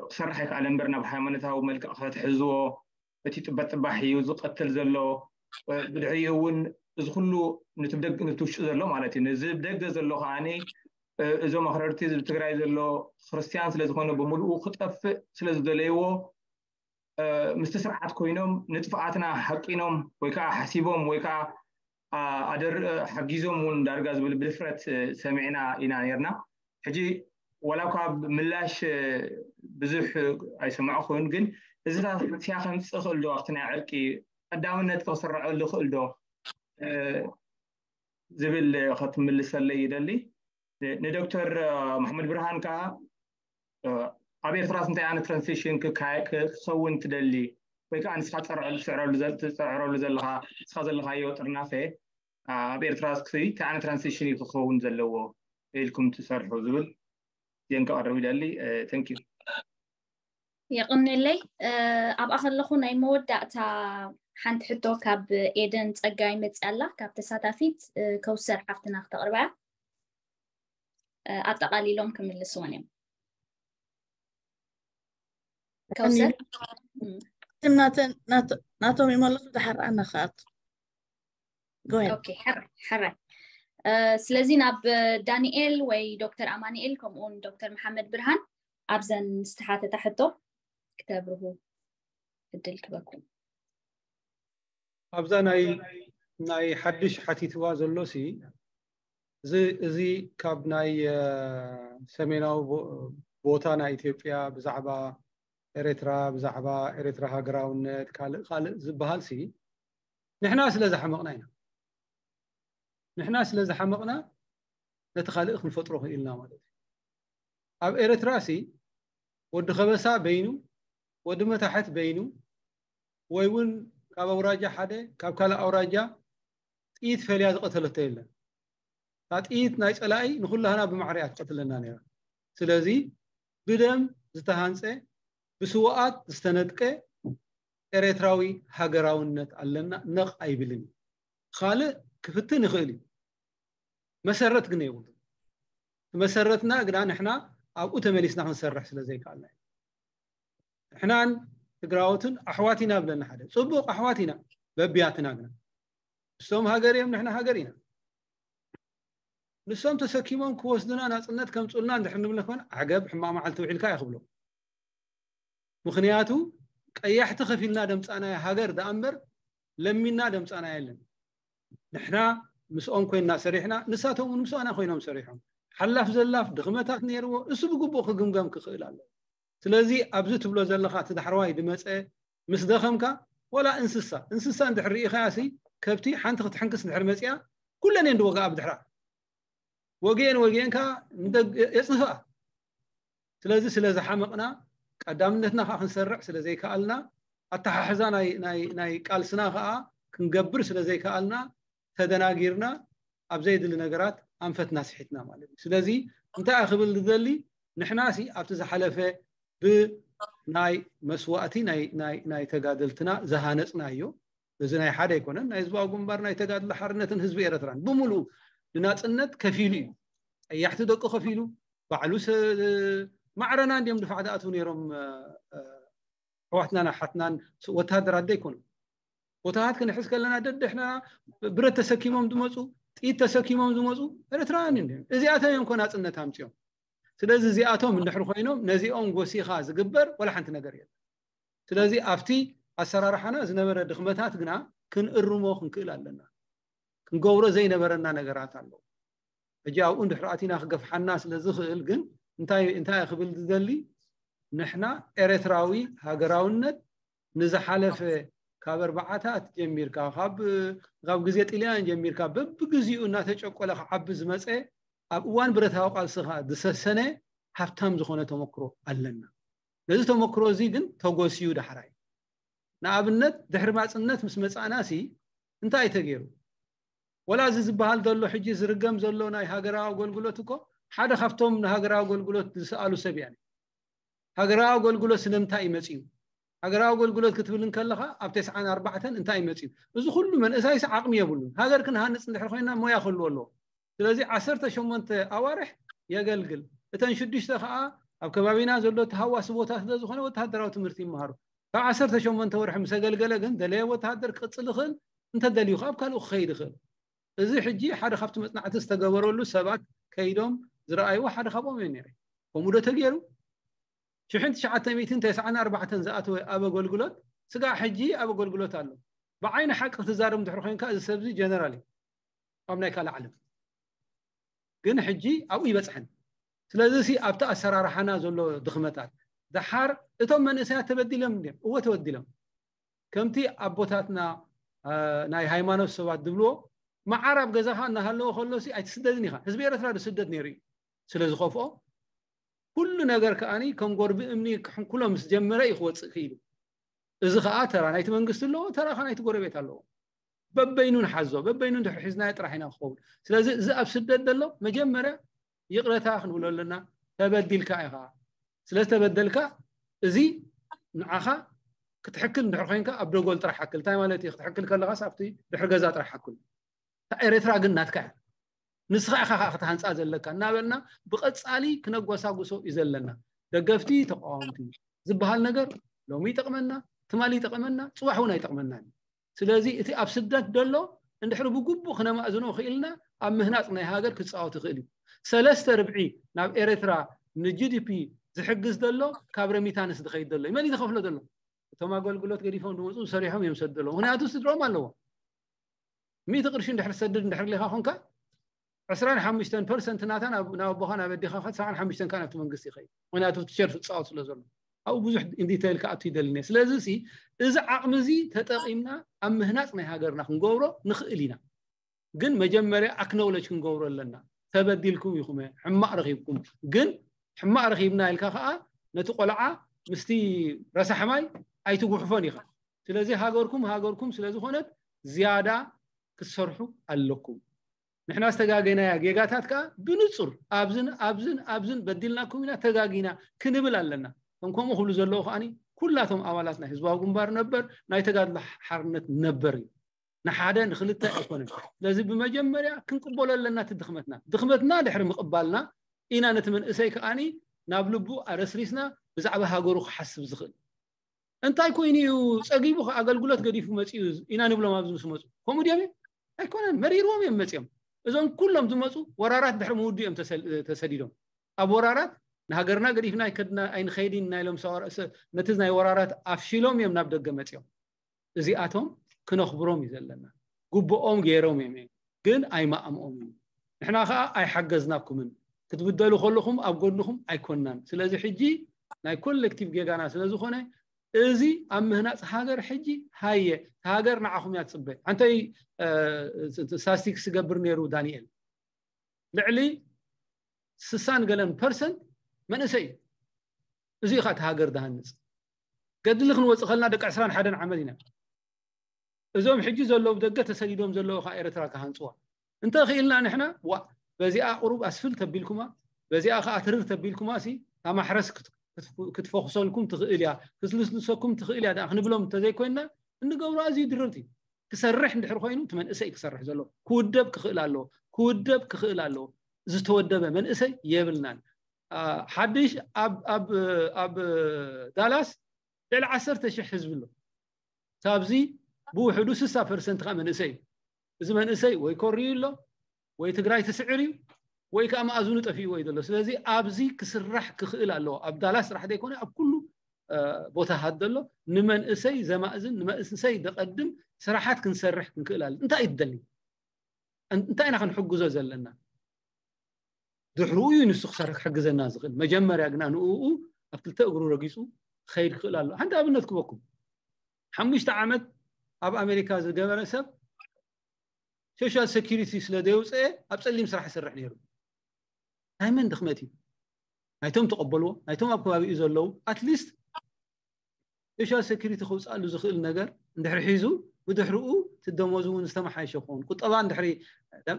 ክሰርሕ ኣይከኣለ እምበር ናብ ሃይማኖታዊ መልክዕ ከተትሕዝዎ እቲ ጥበጥባሕ እዩ ዝቐትል ዘሎ። ብድሕሪኡ እውን እዚ ኩሉ ንትብደግ ንትውሽጢ ዘሎ ማለት እዩ። ነዚ ብደገ ዘሎ ከዓኒ እዞም ኣኽረርቲ እዚ ትግራይ ዘሎ ክርስትያን ስለ ዝኾነ ብምልኡ ክጠፍእ ስለ ዝደለይዎ ምስቲ ስርዓት ኮይኖም ንጥፍኣትና ሓቂኖም ወይ ከዓ ሓሲቦም ወይ ከዓ ኣደር ሓጊዞም እውን ዳርጋ ዝብል ብድፍረት ሰሚዕና ኢና ነርና። ሕጂ ዋላ እኳ ምላሽ ብዙሕ ኣይሰማዕኹን፣ ግን እዚ ስያ ከምፅእ ክእል ዶ ኣብቲ ናይ ዕርቂ ቀዳምነት ክስረዐሉ ክእል ዶ ዝብል ክትምልሰለይ ይደሊ። ንዶክተር መሓመድ ብርሃን ከዓ ኣብ ኤርትራስ እንታይ ዓይነት ትራንዚሽን ክኸውን ትደሊ ወይ ከዓ ንስኻ ትፅዕረሉ ዘለኻ ንስኻ ዘለኻዮ ጥርናፈ ኣብ ኤርትራስ እንታይ ዓይነት ትራንዚሽን እዩ ክኸውን ዘለዎ ኢልኩም ትሰርሑ ዝብል ዜን ከቐርብ ይደሊ። Thank you። የቕንለይ ኣብኣ ከለኹ ናይ መወዳእታ ሓንቲ ሕቶ ካብ ኤደን ፀጋይ መፅያ ኣላ ካብ ተሳታፊት ከውሰር ሓፍትና ክተቕርባ እያ። ኣጠቓሊሎም ክምልስዎን እዮም። ከውሰር ናቶም ይመለሱ። ድሓር ኣነ ክኣቱ። ሕራይ። ስለዚ ናብ ዳንኤል ወይ ዶክተር ኣማንኤል ከምኡውን ዶክተር መሓመድ ብርሃን ኣብዘን ዝተሓተታ ሕቶ ክተብርሁ እድል ክበኩም። ኣብዛ ናይ ናይ ሓድሽ ሓቲትዋ ዘሎ ሲ እዚ እዚ ካብ ናይ ሰሜናዊ ቦታ ናይ ኢትዮጵያ ብዛዕባ ኤርትራ ብዛዕባ ኤርትራ ሃገራውነት ካልእ ካልእ ዝበሃል ሲ ንሕና ስለ ዝሓመቕና ኢና። ንሕና ስለ ዝሓመቕና ነቲ ካልእ ክንፈጥሮ ክኢልና ማለት እዩ። ኣብ ኤርትራ ሲ ወዲ ከበሳ በይኑ ወዲ መታሕት በይኑ ወይ እውን ካብ ኣውራጃ ሓደ ካብ ካልእ ኣውራጃ ጥይት ፈልያ ዝቐተለቶ የለን። እታ ጥይት ናይ ፀላኢ ንኩላህና ብማዕረ እያ ትቐትለና ነይራ። ስለዚ ብደም ዝተሃንፀ ብስውኣት ዝተነጥቀ ኤርትራዊ ሃገራውነት ኣለና ነቕ ኣይብልን እዩ። ካልእ ክፍትን ይኽእል እዩ። መሰረት ግን የብሉ። መሰረትና ግና ንሕና ኣብኡ ተመሊስና ክንሰርሕ ስለ ዘይከኣልና እዩ። ንሕናን ትግራዎትን ኣሕዋት ኢና ብለና ሓደ ፅቡቕ ኣሕዋት ኢና በቢያትና ግና እሶም ሃገር እዮም ንሕና ሃገር ኢና። ንሶም ተሰኪሞም ክወስዱና ናፅነት ከምፁልና እንድሕር ንብል ኮን ዓገብ ሕማቕ መዓልቲ ውዒልካ ይኽብሎ። ምኽንያቱ ቀያሕቲ ከፊልና ደምፃናዮ ሃገር ደኣ እምበር ለሚና ደምፃና የለን። ንሕና ምስኦም ኮይንና ሰሪሕና ንሳቶም እውን ምስኣና ኮይኖም ሰሪሖም። ሓላፍ ዘላፍ ድኽመታት ነይርዎ እሱ ብግቡእ ክግምገም ክኽእል ኣለዎ። ስለዚ ኣብዚ ትብሎ ዘለኻ እቲ ዳሕረዋይ ድመፀ ምስ ደኸምካ ወላ እንስሳ እንስሳ እንድሕር ርኢኻያ ሲ ከብቲ ሓንቲ ክትሕንክስ እንድሕር መፅያ ኩለን እየን ድወግኣ ብድሕራ ወግኤን ወግኤን ከዓ የፅንፍኣ። ስለዚ ስለ ዝሓመቕና ቀዳምነትና ከዓ ክንሰርዕ ስለ ዘይከኣልና ኣተሓሕዛ ናይ ቃልስና ከዓ ክንገብር ስለ ዘይከኣልና ተደናጊርና ኣብ ዘየድሊ ነገራት ኣንፈትና ስሒትና ማለት እዩ። ስለዚ እንታይ ክብል ዝደሊ፣ ንሕናሲ ኣብቲ ዝሓለፈ ብናይ መስዋእቲ ናይ ተጋደልትና ዝሃነፅናዮ፣ እዚ ናይ ሓደ ኣይኮነን። ናይ ህዝባዊ ግንባር ናይ ተጋድሎ ሓርነትን ህዝቢ ኤረትራን ብምሉኡ ንናፅነት ከፊሉ እዩ። ጠያሕቲ ደቁ ከፊሉ፣ ባዕሉ ማዕረና እንዲዮም ድፋዕ ዝኣትዉ ነይሮም። ኣሕዋትናን ኣሓትናን ወተሃደራት ዘይኮኑ። ቦታታት ክንሕዝ ከለና ደድሕና ብረት ተሰኪሞም ዝመፁ፣ ጥይት ተሰኪሞም ዝመፁ ኤርትራውያን እዮም። እዚኣቶም እዮም ኮ ናፅነት ኣምፅኦም። ስለዚ እዚኣቶም እንድሕር ኮይኖም ነዚኦም ጎሲኻ ዝግበር ወላ ሓንቲ ነገር የለን። ስለዚ ኣብቲ ኣሰራርሓና ዝነበረ ድኽመታት ግና ክንእርሞ ክንክእል ኣለና። ክንገብሮ ዘይነበረና ነገራት ኣለዉ። ሕጂ ኣብኡ እንድሕር ኣቲና ክገፍሓና ስለ ዝኽእል ግን እንታይ እንታይ ክብል ዝደሊ፣ ንሕና ኤርትራዊ ሃገራውነት ንዝሓለፈ ካብ ኣርባዓታት ጀሚርካ፣ ካብ ካብ ግዜ ጥልያን ጀሚርካ በብግዚኡ እናተጨቆለ ክዓቢ ዝመፀ፣ ኣብ እዋን ብረታዊ ቃልስኻ ዝሰሰነ ሃብታም ዝኾነ ተመክሮ ኣለና። ነዚ ተመክሮ እዚ ግን ተጎስዩ ዳሕራይ። ንኣብነት ድሕሪ ናፅነት ምስ መፃእናሲ እንታይ ተገይሩ? ወላ እዚ ዝበሃል ዘሎ ሕጂ ዝርገም ዘሎ ናይ ሃገራዊ ኣገልግሎት እኮ ሓደ ካብቶም ንሃገራዊ ኣገልግሎት ዝሰኣሉ ሰብ እያ። ሃገራዊ ኣገልግሎት ስለምንታይ እዩ መፂኡ? ሃገራዊ ኣገልግሎት ክትብል እንከለኻ ኣብ ተስዓን ኣርባዕተን እንታይ እዩ መፂኡ? እዚ ኩሉ መንእሳይስ ዓቕሚ የብሉን። ሃገር ክንሃንፅ እንድሕር ኮይና ሞያ ክህልዎ ኣለዎ። ስለዚ ዓሰርተ ሸሞንተ ኣዋርሕ የገልግል። እተን ሽዱሽተ ከዓ ኣብ ከባቢና ዘሎ ተሃዋሲ ቦታ ስለ ዝኾነ ወተሃደራዊ ትምህርቲ ይመሃሩ። ካብ ዓሰርተ ሸሞንተ ወርሒ ምስ ኣገልገለ ግን ደለየ ወተሃደር ክቕፅል ይኽእል፣ እንተደልዩ ካብ ካልኡ ክኸይድ ይኽእል። እዚ ሕጂ ሓደ ካብቲ መፅናዕቲ ዝተገበረሉ ሰባት ከይዶም ዝረኣይዎ ሓደ ካብኦም እየ ነይረ። ከምኡ ዶ ተገይሩ? ሽሕን ትሽዓተ ሚእትን ተስዓን ኣርባዕተን ዝኣተወ ኣብ ኣገልግሎት ስጋዕ ሕጂ ኣብ ኣገልግሎት ኣሎ። ብዓይኒ ሓቂ ክትዛረብ እንድሕር ኮይንካ እዚ ሰብዚ ጀነራል እዩ ኣብ ናይ ካልእ ዓለም። ግን ሕጂ ኣብኡ ይበፅሐን። ስለዚ ሲ ኣብቲ ኣሰራርሓና ዘሎ ድኽመታት፣ ደሓር እቶም መንእሰያት ተበዲሎም እንድዮም? እወ ተበዲሎም። ከምቲ ኣቦታትና ናይ ሃይማኖት ሰባት ዝብልዎ፣ መዓር ኣብ ገዛኻ እናሃለወ ከሎሲ ኣይትስደድን ኢኻ። ህዝቢ ኤርትራ ዝስደድ ነይሩ እዩ። ስለ ዝኸፍኦ ኩሉ ነገር ከኣኒ ከም ጎርቢ እምኒ ክሕንኩሎ ምስ ጀመረ እዩ ክወፅእ ክኢሉ። እዚ ከዓ ተራ ናይቲ መንግስቲ ኣለዎ፣ ተራ ከዓ ናይቲ ጎረቤት ኣለዎ። በበይኑ ንሓዞ፣ በበይኑ እንድሕር ሒዝናዮ ጥራሕ ኢና ክኸውን። ስለዚ እዚ ኣብ ስደት ዘሎ መጀመርያ ይቕረታ ክንብሎ ኣለና። ተበዲልካ ኢኻ። ስለ ዝተበደልካ እዚ ንዓኻ ክትሕክል እንድሕር ኮይንካ ኣብ ደጎል ጥራሕ ሓክል። እንታይ ማለት እዩ? ክትሕክል ከለኻስ ኣብቲ ድሕሪ ገዛ ጥራሕ ሓክል። እታ ኤርትራ ግን ናትካ እያ። ንስኻ ኢኻ ከዓ ክትሃንፃ ዘለካ እናበልና ብቐፃሊ ክነጎሳጉሶ እዩ ዘለና። ደገፍቲ ተቃወምቲ ዝበሃል ነገር ሎሚ ይጠቕመና፣ ትማሊ ይጠቕመና፣ ፅባሕ እውን ኣይጠቕመናን እዩ። ስለዚ እቲ ኣብ ስደት ዘሎ እንድሕሪ ብግቡእ ክነማእዝኖ ክኢልና ኣብ ምህናፅ ናይ ሃገር ክፃወት ይኽእል እዩ። ሰለስተ ርብዒ ናብ ኤርትራ ንጂዲፒ ዝሕግዝ ዘሎ ካብ ረሚታንስ ዝኸይድ ዘሎ እዩ። መን እዩ ዝኸፍሎ ዘሎ? እቶም ኣገልግሎት ገዲፎም ዝመፁ ሰሪሖም እዮም ሰደሎ። ምክንያቱ ስድሮም ኣለዎ። ሚእቲ ቅርሺ እንድሕር ሰድድ እንድሕር ሌኻ ኮንካ ዕስራን ሓሙሽተን ፐርሰንት ናታ ናብ ኣቦኻ ናብ ኣዴኻ ከ ሰብዓን ሓሙሽተን ከ ናብቲ መንግስቲ ይኸይድ። ምክንያቱ እቲ ሸርፊ ዝፃወት ስለ ዘሎ ኣብኡ ብዙሕ ኢንዲቴይል ክኣቱ ይደልን እየ። ስለዚ ሲ እዚ ዓቕሚ እዚ ተጠቒምና ኣብ ምህናፅ ናይ ሃገርና ክንገብሮ ንኽእል ኢና። ግን መጀመርያ ኣክኖውለጅ ክንገብሮ ኣለና። ተበዲልኩም ኢኹም፣ ሕማቕ ረኺብኩም፣ ግን ሕማቕ ረኺብና ኢልካ ከዓ ነቲ ቆልዓ ምስቲ ረሳሕ ማይ ኣይትጉሕፎን ኢኻ። ስለዚ ሃገርኩም ሃገርኩም ስለ ዝኾነት ዝያዳ ክትሰርሑ ኣለኩም። ንሕና ዝተጋገናያ ጌጋታት ከዓ ብንጹር ኣብዝን ኣብዝን ኣብዝን በዲልናኩም ኢና፣ ተጋጊና ክንብል ኣለና። ከም ከምኡ ክብሉ ዘለዉ ከዓኒ ኩላቶም ኣባላት ናይ ህዝባዊ ግንባር ነበር፣ ናይ ተጋድሎ ሓርነት ነበር እዩ። ንሓደ ንክልተ ኣይኮነን። ስለዚ ብመጀመርያ ክንቅበሎ ኣለና እቲ ድኽመትና። ድኽመትና ድሕሪ ምቕባልና ኢና ነቲ መንእሰይ ከዓኒ ናብ ልቡ ኣረስሪስና ብዛዕባ ሃገሩ ክሓስብ ዝኽእል። እንታይ ኮይኑ እዩ ጸጊቡ ከ ኣገልግሎት ገዲፉ መጺኡ ኢና ንብሎም ኣብዚ ምስ መጹ። ከምኡ ድዮም? ኣይኮነን፣ መሪርዎም እዮም መጺኦም። እዞም ኩሎም ዝመጹ ወራራት ድሕሪ ምውዱ እዮም ተሰል-፣ ተሰዲዶም። ኣብ ወራራት ንሃገርና ገዲፍና ኣይከድና-፣ ኣይንኸይድን ኢና ኢሎም ሰዋር-፣ ሰ-፣ ነቲ ናይ ወራራት ኣፍሺሎም እዮም ናብ ደገ መጺኦም። እዚኣቶም ክነኽብሮም እዩ ዘለና። ግቡኦም ገይሮም እዮም፣ ግን ኣይማእምኦም እዩ። ንሕና ኸኣ ኣይሓገዝናኩምን። ክትብደሉ ከለኹም ኣብ ጎድንኹም ኣይኮንናን። ስለዚ ሕጂ ናይ ኮሌክቲቭ ጌጋና ስለ ዝኾነ፣ እዚ ኣብ ምህናጽ ሃገር ሕጂ ሃየ፣ ሃገር ንዓኹም እያ ትጽበ። ኣንተይ፣ እ፣ ስታስቲክስ ይገብር ነይሩ ዳንኤል። ልዕሊ ስሳን ገለን ፐርሰንት መንእሰይ እዩ። እዚ እዩ ኸኣ እቲ ሃገር ዝሃንጽ። ገድሊ ክንወጽእ ከለና ደቂ ዕስራን ሓደን ዓመት ኢና። እዞም ሕጂ ዘለዉ ደገ ተሰዲዶም ዘለዉ ኸኣ ኤርትራ ክሃንጽዋ። እንተኽኢልና ንሕና ዋ በዚኣ ቁሩብ ኣስፍል ተቢልኩማ በዚኣ ከዓ ትርር ተቢልኩማ ሲ ታማሕረስ ክትፈኹሰልኩም ትኽእል እያ ክትልስልሰኩም ትኽእል እያ ክንብሎም እንተዘይኮይንና እንገብሮ ኣዝዩ ድርርቲ ክሰርሕ እንድሕር ኮይኑ እቲ መንእሰይ ክሰርሕ ዘሎ ክውደብ ክኽእል ኣለዎ ክውደብ ክኽእል ኣለዎ ዝተወደበ መንእሰይ የብልናን ሓድሽ ኣብ ዳላስ ልዕሊ ዓሰርተ ሽሕ ህዝቢ ኣሎ ካብዚ ብውሕዱ ስሳ ፐርሰንት ከዓ መንእሰይ እዩ እዚ መንእሰይ ወይ ኮርዩ ኣሎ ወይ ትግራይ ትስዕር እዩ ወይ ከዓ መኣዝኑ ጠፊእዎ እዩ ዘሎ ስለዚ ኣብዚ ክስራሕ ክኽእል ኣለዎ ኣብ ዳላስ ስራሕ ዘይኮነ ኣብ ኩሉ ቦታ ሃት ዘሎ ንመንእሰይ ዘማእዝን ንመንእሰይ ዘቐድም ስራሓት ክንሰርሕ ክንክእል ኣለ እንታይ እዩ ትደሊ እንታይ ኢና ክንሕግዞ ዘለና ድሕርኡ እዩ ንሱ ክሰርሕ ክሕግዘና ዝኽእል መጀመርያ ግና ንኡ ኣብ ክልተ እግሩ ረጊፁ ክኸይድ ክኽእል ኣሎ ሓንቲ ኣብነት ክበኩም ሓሙሽተ ዓመት ኣብ ኣሜሪካ ዝገበረ ሰብ social security ስለ ዘየውፀአ ኣብ ፀሊም ስራሕ ይሰርሕ ነይሩ ናይ መን ድኽመት እዩ ናይቶም ተቐበልዎ ናይቶም ኣብ ከባቢኡ ዘለዉ ኣትሊስት social security ክውፅኣሉ ዝኽእል ነገር እንድሕሪ ሒዙ ብድሕርኡ ትደሞዝ እውን ዝተመሓየሸ ክኸውን ቁጠባ እንድሕሪ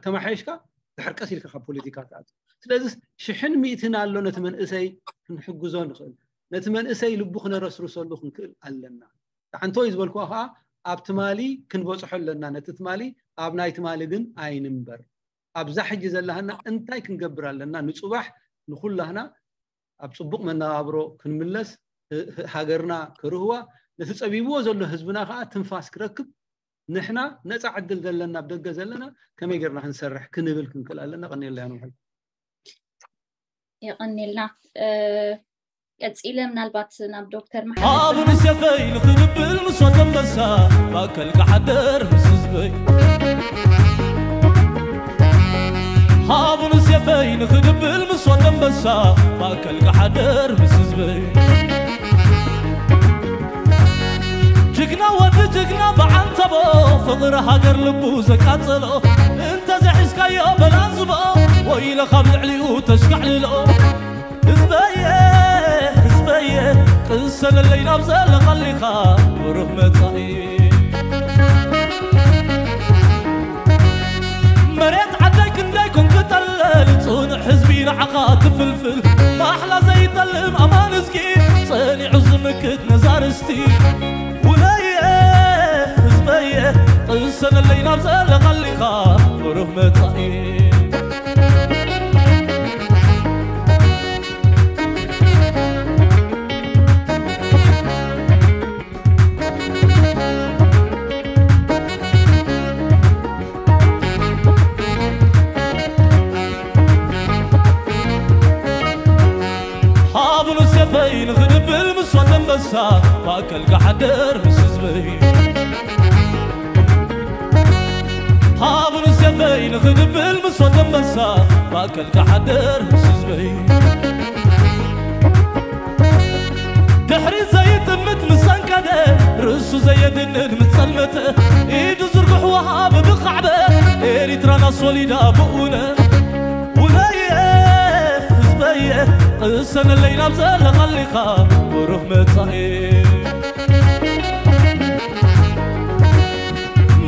ተመሓየሽካ ድሕር ቀስ ኢልካ ካብ ፖለቲካ ትኣቱ ስለዚ ሽሕን ሚእትን ኣሎ ነቲ መንእሰይ ክንሕግዞ ንኽእል ነቲ መንእሰይ ልቡ ክነረስርሰሉ ክንክእል ኣለና ተዓንቶይ ዝበልኩዋ ከዓ ኣብ ትማሊ ክንበፅሖ ኣለና ነቲ ትማሊ ኣብ ናይ ትማሊ ግን ኣይንንበር ኣብዛ ሕጂ ዘለሃና እንታይ ክንገብር ኣለና ንፅባሕ ንኩላህና ኣብ ፅቡቅ መነባብሮ ክንምለስ ሃገርና ክርህዋ ነቲ ፀቢብዎ ዘሎ ህዝብና ከዓ ትንፋስ ክረክብ ንሕና ነፃ ዕድል ዘለና ኣብ ደገ ዘለና ከመይ ገርና ክንሰርሕ ክንብል ክንክእል ኣለና ቀኒልና ያ ንምሕል የቐኒልና ቀፂለ ምናልባት ናብ ዶክተር መሓመድ ኣብን ሴፈይ ንኽንብል ምስ ወደንበሳ ማእከል ክሓደር ምስ ህዝበይ ሃቡን ሴፈይ ንኽንብል ምስ ወደንበሳ ማእከል ክሓደር ምስ ህዝበይ ጅግና ወዲ ጅግና ብዓንተቦ ፍቕሪ ሃገር ልቡ ዘቃጸሎ እንተዘሒዝካዮ በላዝቦ ወይለ ካብ ልዕሊኡ ተሽካዕልሎ ህዝበየ ህዝበየ ቅሰነለይ ናብ ዘለኻሊኻ ብሩህ መጻኢ መሬት ዓደይ ክንደይ ኮንክ ጠለል ጽኑዕ ህዝቢ ንዓኻ ትፍልፍል ማሕላ ዘይጠልም ኣማን እዝጊ ጸኒዑ ዝምክት ነዛርስቲ ውለየ ህዝበየ ቅሰነለይ ናብ ዘለኻሊኻ ብሩህ መጻኢ ሃቡን ሴፈይ ንኽንብል ምስ ወደንበሳ ማእከል ክሓደር ምስ ህዝበይ ሃቡን ሴፈይ ንኽንብል ምስ ወደንበሳ ማእከል ክሓደር ምስ ህዝበይ ድሕሪ ዘይጥምት ምስ ኣንቀደ ርእሱ ዘየድንን ምስ ጸልመተ ኢዱ ዝርግሕ ወሃብ ብኻዕበ ኤሪትራና ሶሊዳ ብኡነ ውለየ ህዝበየ ቅሰነለይ ናብ ዘለኻሊኻ ብሩህ መጻኢ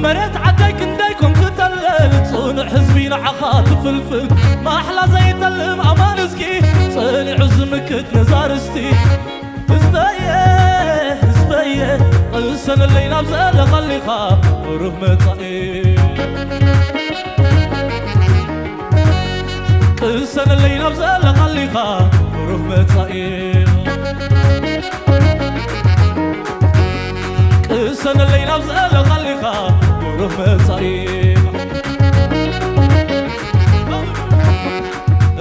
መሬት ዓደይ ክንደይ ኮንክ ጠለል ጽኑዕ ህዝቢ ንዓኻ ትፍልፍል ማሕላ ዘይጠልም ኣማን እዝጊ ጸኒዑ ዝምክት ነዛርስቲ ህዝበየ ህዝበየ ቅሰነለይ ናብ ዘለኻሊኻ ብሩህ መጻኢ ቅሰነለይ ናብ ዘለኻሊኻ ብሩህ መጻኢ ቅሰነለይ ናብ ዘለኻሊኻ ብሩህ መጻኢ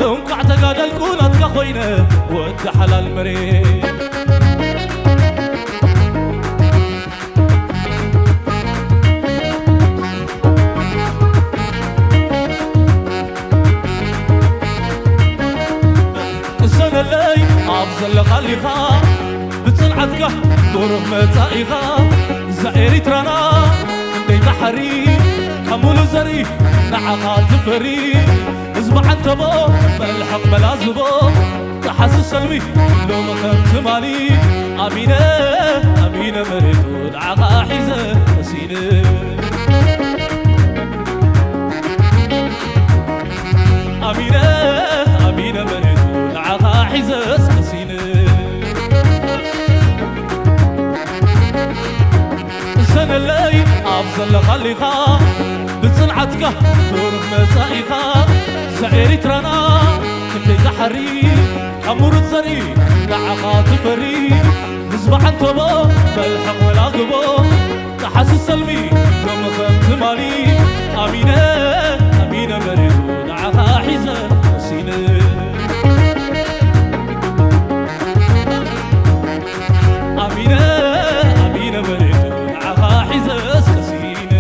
እንኳዕ ተጋደልኩ ናትካ ኮይነ ወዲ ሓላል መሬት ቅሰነለይ ኣብ ዘለኻሊኻ ብፅንዓትካ ብሩህ መፃኢኻ እዛ ኤሪትራና እንደይ ባሕሪ ካብ ሙሉ ዘርኢ ንዓኻ ትፈሪ ህዝቢ ዓንተቦ መልሕቕ መላዝቦ ተሓስስ ሰልሚ ሎሚ ከም ትማሊ ኣሚነ ኣሚነ መሬቱ ንዓኻ ሒዘ መሲነ ለኻሊኻ ብጽንዓትካ ቡሩኽ መጻኢኻ። እዛ ኤሪትራና ክንደይ ዝሓሪ ካብ ምሩጽ ዘርኢ ንዓኻ ትፈሪ። ህዝቢ ዓንተቦ መልሕቕ መላግቦ፣ ጸሓሲ ሰልሚ ሎሚ ከም ትማሊ። ኣሚነ ኣሚነ መሬቱ ንዓኻ ሒዘ ቀሲነ። ኣሚነ ኣሚነ መሬቱ ንዓኻ ሒዘስ ቀሲነ።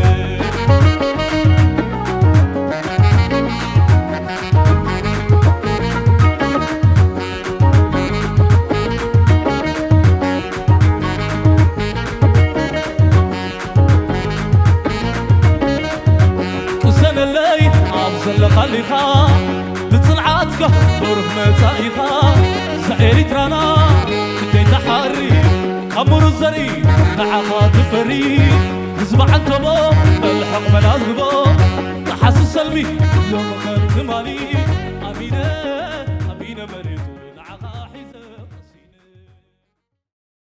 ቅሰነለይ ኣብ ዘለኻሊኻ ብጽንዓትካ ቡሩኽ መጻኢኻ። እዛ ኤሪትራና ክንደይ ትሓሪ ካብ ምሩጽ ዘርኢ ንዓኻ ትፈሪ። ህዝቢ ዓንተቦ መልሕቕ መላግቦ፣ ጸሓሲ ሰልሚ ሎሚ ከም ትማሊ።